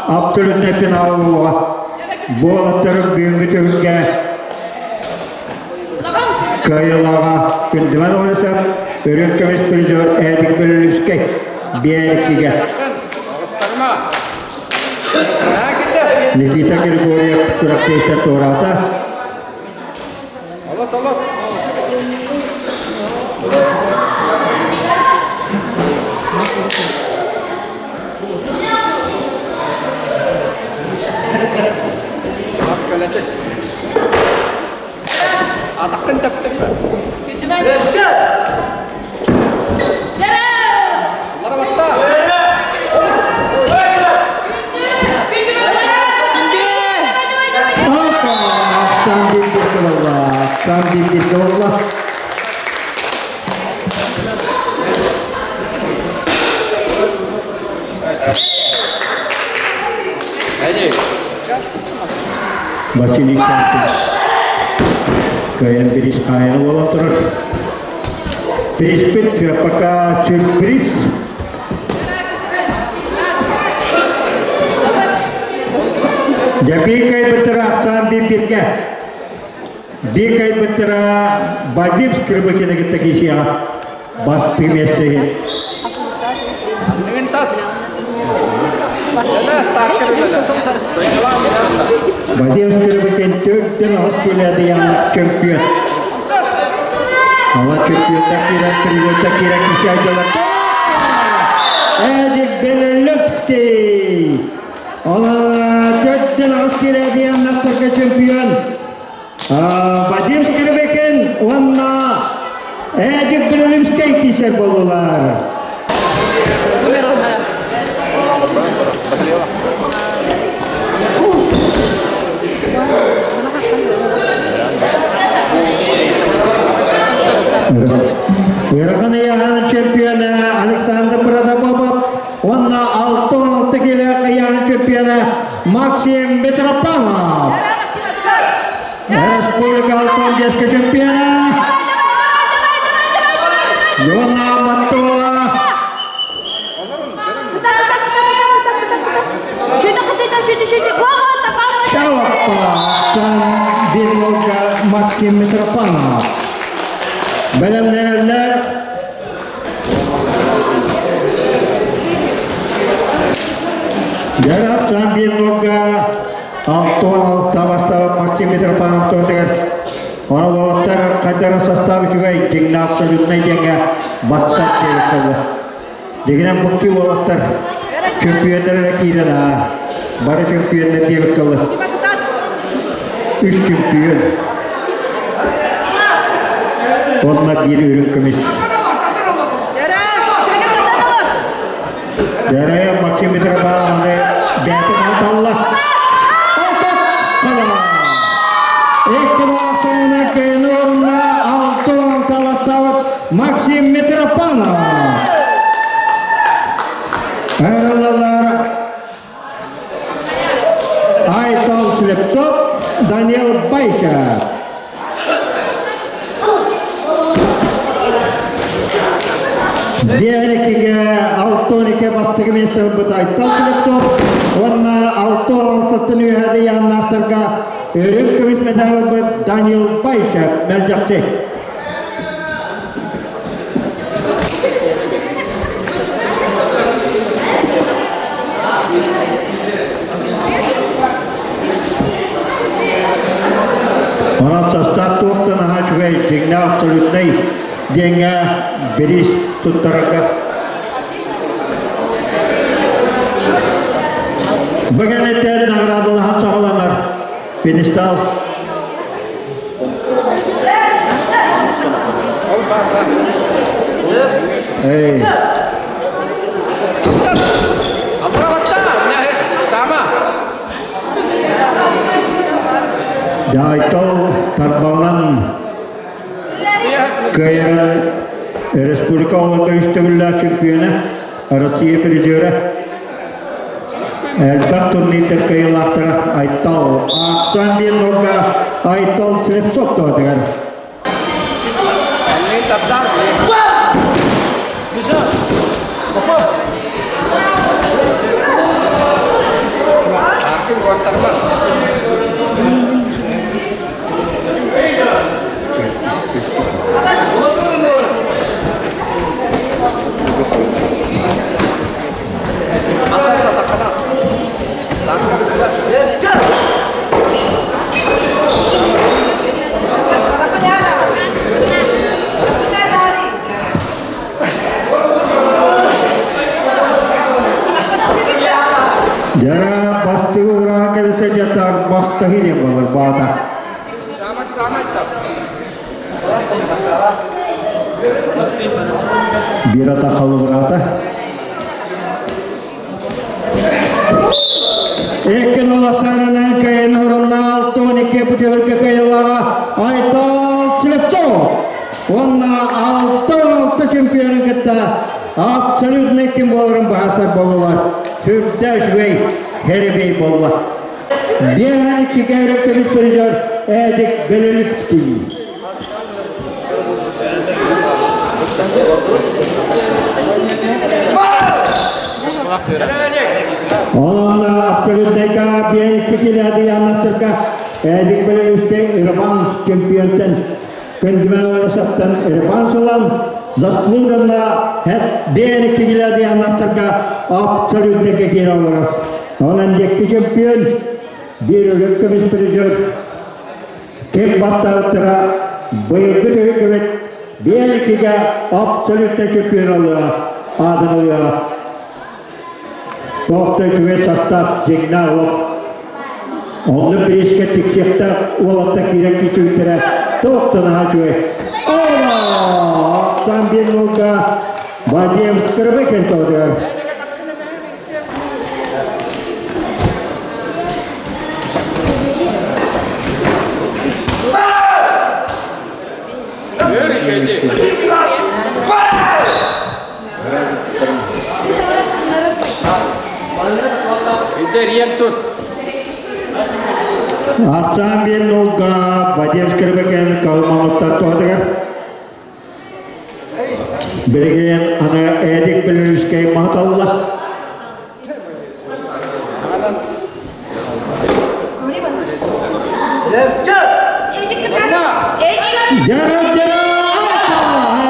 абсолютный финал буолуоҕа. Буолаттары бүгүҥҥү түһүлгэ Кыайыылааҕа Күндүмэн Олесов, үрүҥ көмүс призер Эдик Бөлүлүскэй биэрикигэ. Никита Григорьев күрэхтэһиитэ туораата.
Атахтан тэптим.
Ахсан билбит буолла, ахсан билбит буолла. Василий Чанкин кыайан бириис хаайына буолан турар. Приспит пока сюрприз. Дьэбиикэй бытыра ахсаан биирбиргэ. Биикэй бытыра Вадим Скрыбыкины кытта киисиэҕэ. Бастыы миэстэһин. Вадим Скрыбыкин төрдөн аҕыс киилээтэ яҥнах чөмпүйүөн. Ала чөмпүйүөннэр киирэн, призердэр киирэн кичээдьэлэр. Эдик Белолюбский! Ала төрдөн аҕыс киилээтэ яҥнахтарга чөмпүйүөн. Вадим Скрыбыкин уонна Эдик Белолюбский киисэр буоллулар. Ыарахан ыйааһын чемпиона Александр Протопопов уонна 66 килэ ыйааһын чемпиона Максим Митрофанов. Республика Алтан детская чемпиона Юна Маттова. Чалаппа Бирмолга Максим Митрофанов. Бэлэмнэнэллэр Дьарапсан Бирмолга Алтон Алтабастаах Максим Митрофанов туотугар Ону уолаттар хайдара состав үчүгэй дьиҥнэ абсолютнай диэҥҥэ батсар диэбит Дигинэн букки уолаттар чөмпүйүөннэр эрэ киирэн аа. Бары чөмпүйүөннэр диэбит тылы. Үс чөмпүйүөн. Онно биир үрүҥ көмүс. Дэрэ Максим Митрофановны бэйэтин талла. Максим Митрофанов. Эралалар Айтал Слепцов, Даниил Байша. Биэрикигэ Алтонике бастакы миэстэ ылбыт Айтал Слепцов уонна Алтон алтаттан үөһээ ыйааннаахтарга өрүк көмүс мэтээл ылбыт Даниил Байшев мэлдьэхчи. Онон састаап туохтан наһаа үчүгэй, дьиҥнээх абсолютнай диэҥҥэ бириис туттарарга. Бу кэнниттэн наҕараадалаһан саҕаланар пьедестал. Эй. Дьаайтал тарбаҕынан кыайарын республика оҕото үс төгүллээх чемпиона, Россия призера, элбэх турнирдар кыайыылаахтара Айтал Аахсан диэн уолга Айтал Слепцов туһатыгар. Дьара бастыгы ураһа кэлсэ дьатар бастаһы диэн буолар баата. Биир ата халыбыраата. Экин оласарынан кайын орунна 6-12 путевка кайылаға Айтал Слепцов. Онна 6-16 чемпионын кытта абсолютно ким боларын баһасар болулар. Сүрдээх үчүгэй херебей болла. Биэһэн иккигэ эрэ көмүс призер Эдик Белолюбский. Онон абсолютнайга биэс килиады аннаттарга Эдик Белолюбский реванш чемпионтан Күндүмэн Олесовтан реванш ылан заслуженно биэс килиады аннаттарга абсолютнайга киирэ олорор. Онон диэки чемпион биир өлөр көмүс призер Ким баттаабыттара быйылгы түһүлгэбит биэникигэ абсолютно чемпион ылыа, аатын ылыа. Туох да үчүгэй састаап дьиҥнээх олох. Онно бириискэ тиксиэхтээх уолаттар киирэн киирсибиттэрэ туох да наһаа үчүгэй. Ола! Аттан биир нолга Вадим Скрыбыкин тоҕдугар. Ахсаан биир нолга Вадим Скрыбыкин Калмановтар тоҕдугар. Билигин аны Эдик Белорусскай махталла.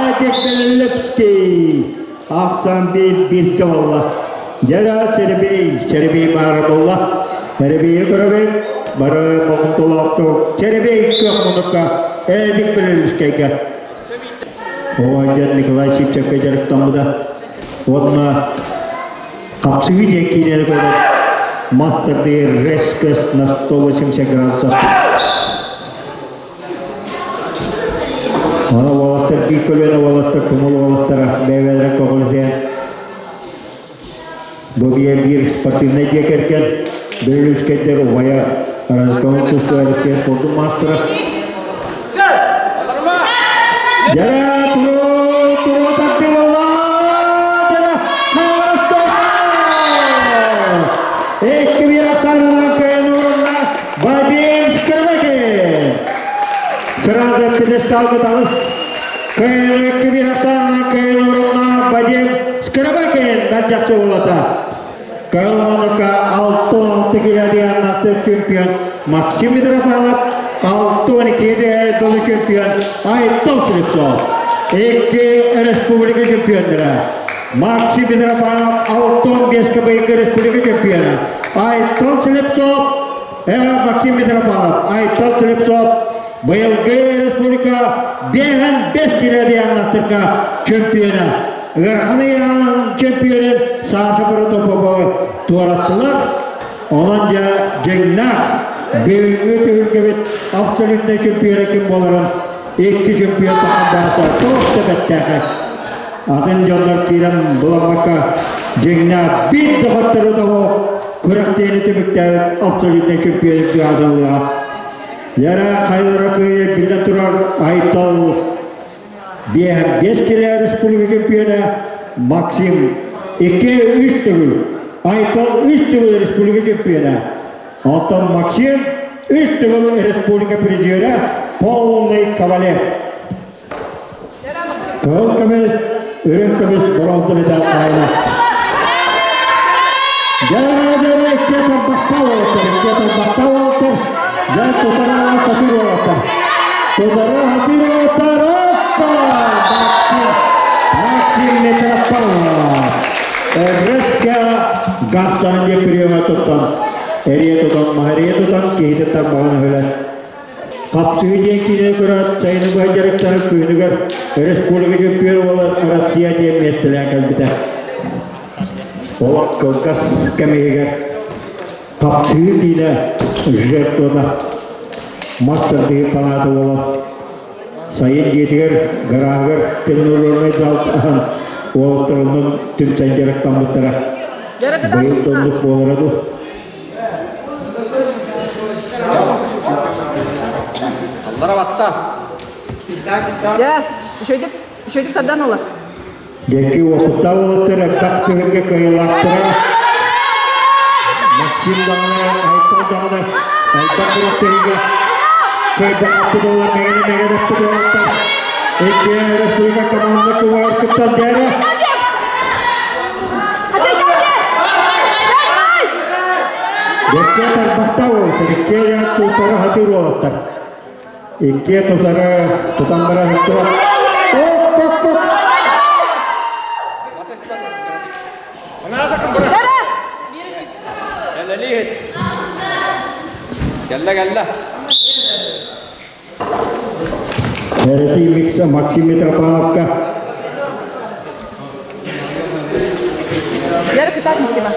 Эдик Белолюбский ахсан биир бииргэ буолла. Дьара Черебей, Черебей баара буолла. Черебейи көрөбүт, бары болҕомтолоохтук Черебей көх мунукка Эдик Белолюбскайга Оҕонньор Николай Сивцевкэ дьарыктаммыта уонна хапсыһыы диэн киинэни көрөн мастер резкость на 180 градусов. Аны уолаттар биир көлүөнэ уолаттар тумул уолаттара бэйэлэрэ көҕүлүсээн бу биир спортивнай дьиэ кэргэн Бөлүскэйдэр убайа Райком тустуу Алексей спордун маастара Дьара туру туру тардыбалла Икки биир ахсаанынан кыайан урунна Вадим Скрыбыкин. Сразу пьедесталга таҕыс. Кыайан икки биир ахсаанынан кыайан урунна Вадим Скрыбыкин Дардьахчы улата. Калманка 6 килограммнахтар чемпион Максим Митрофанов, 6-12 дылы чемпион Айтал Слепцов. Икки республика чемпионнара. Максим Митрофанов 6-15 быйылгы республика чемпиона. Айтал Слепцов, Максим Митрофанов, Айтал Слепцов быйылгы республика 5 килограммнахтарга чемпиона. Ыарахан ыйааһын чемпионун Саша Протопоповы туораттылар. Онон дьэ дьиҥнээх бүгүҥҥү түһүлгэбит абсолютнай чемпиона ким буоларын икки чемпион бааса туох да бэртээхэй. Атын дьоннор киирэн буламмакка дьиҥнээх биир да хоттору тоҕо күрэхтэһиини түмүктээбит абсолютнай чемпион быһаарыллыаҕа. Яра хайалара кыайа биллэн турар Айтал Биэс килэ республика чемпиона Максим икки үс төгүл Айтал үс төгүл республика чемпиона. Оттон Максим үс төгүл республика призера, полный кавалер. Кыһыл көмүс, үрүҥ көмүс боронза медаль хаайына. Дьара-дьара икки тарбахта уолаттар, икки тарбахта уолаттар, дьэ тутара сатыыр уолаттар. Тутара сатыыр уолаттар, оппа! Максим, Максим Митрофанов. Резко газтан диэн приема туттан, эрийэ тутан, маһарыйа тутан, киһитин тарбаҕын өһүлэн Хапсыһыы диэн киинэ көрөөт, сайыны быһа дьарыктанар күһүнүгэр республика чемпион буолар Россия диэн миэстэлээн кэлбитэ. Олох кылгас кэм иһигэр хапсыһыы киинэ жертвата мас тардыһыы фаната буолан сайын дьиэтигэр гарааһыгар тренажернай зал аһан уолаттарынан түмсэн дьарыктаммыттара. Быйыл да оннук буолара дуу?
Аллара батта.
Дьэ, үчүгэйдик, үчүгэйдик тардан ыла.
Дьэкки уопуттаах уолаттар элбэх түһүлгэ кыайыылаахтара. Максим даҕаны, Айтал даҕаны элбэх күрэхтэһиигэ кыайбатахпыт буоллар мэҥэни мэҥэлэппит уолаттар. Иккиэн республика команда кубогар кыттан дээрэ. Иккиэ тарбахтаах уолаттар, иккиэ тутары хатыыр уолаттар. Иккиэ тутары тутан баран оп оп оп.
Кэллэ кэллэ.
Эрэтий Микса Максим Митрофановка.
Лера кытаат Максима.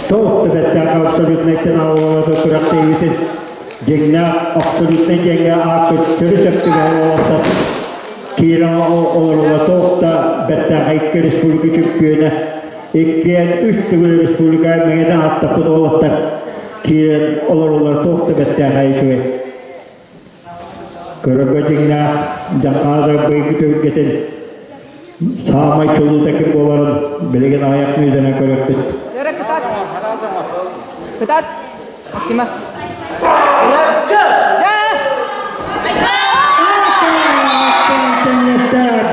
Тоҕус түбэттээх абсолютнайтан аалалата күрэхтэһиитин дьиҥнээх абсолютнай диэҥҥэ ааппыт төрүт өттүгэр олорсор киирэн олорула туох да бэртээхэй икки республика чөмпүйүөнэ иккиэн үс төгүл республика мэҥэтэ ааттаппыт уолаттар киирэн олорулар туох да бэртээхэй үчүгэй Көрөргө дьиҥнээх дьаҥхаада быйгы түһүлгэтин саамай чулуута ким буоларын билигин аҕыйах мүнүүтэнэн көрүөхпүт.
Лера кытаат. Кытаат. Тима.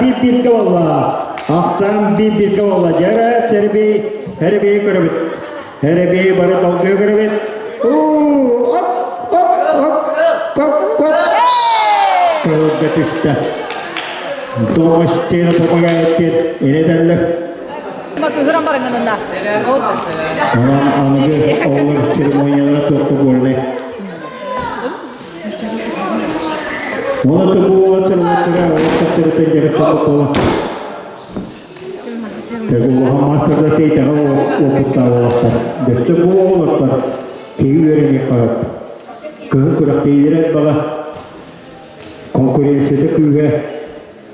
Биир-бииргэ буолла. Ахсаан биир-бииргэ буолла. Дьэрэ, Сэрбий, Эрбий көрөбүт. Эрэбиэй бары долгуйа көрөбүт. Уу, оп, оп, оп, коп, коп. Кыһылга түстэ. Дома стену помогает диэн инэтэллэр.
Кыһыран бараҥынына.
Онон аныгы оҕолор церемониялара туохта буоллай. Оны тубуотыр уоттара уоттаттырытын дьарыктаммыт буола. Улахан маастардар тэйтэҕэ уопуттаах уолаттар. Өссө бу оҕолортон киһи үөрэниэх хаһыт. Кыһын күрэхтэһиилэрэ элбэҕэ, конкуренцията күүһэ,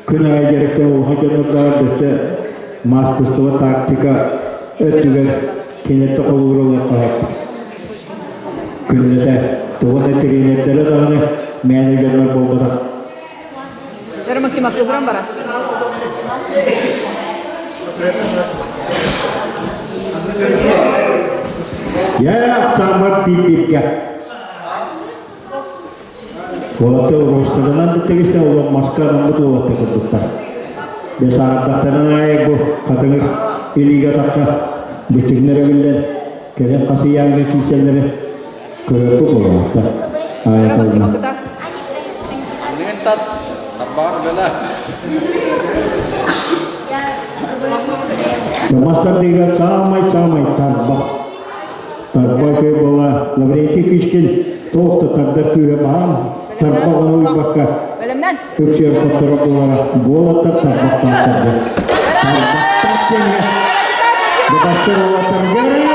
күн аайы дьарыктан улахан дьоннордооҕор өссө маастарство тактика өттүгэр кинилэртэн холобур ылыахха сөп. Күннэтэ тугу да тренердэрэ даҕаны мээнэ дьоннор буолбатах.
Лера Максима кыһыран баран.
Я ахсааммар биир-бииргэ. Уолаттар уруостарынан да тигисэ олох маска анаммыт уолаттар курдуктар. Бесаардахтарын аайы бу хатыҥыр илиигэ атахха бүччүгнэр эбиллэн, кэлин хасыйааҥҥа киирсэллэрэ көрөргө буолуохтар.
Лера Максима кытаат.
Иннигин тат, тарбаҕар үлэлээ.
Мастардыыга саамай-саамай тарбах. Тарбах үчүгэй буола Лаврентий Кишкин туох да тардар күүһэ баһаам, тарбах ону уйбакка
Бэлэмнэн.
үксүөр хотторо буолара буолаттар тарбахтаахтар. Тарбахтаах диэҥҥэ бытарчы уолаттарга.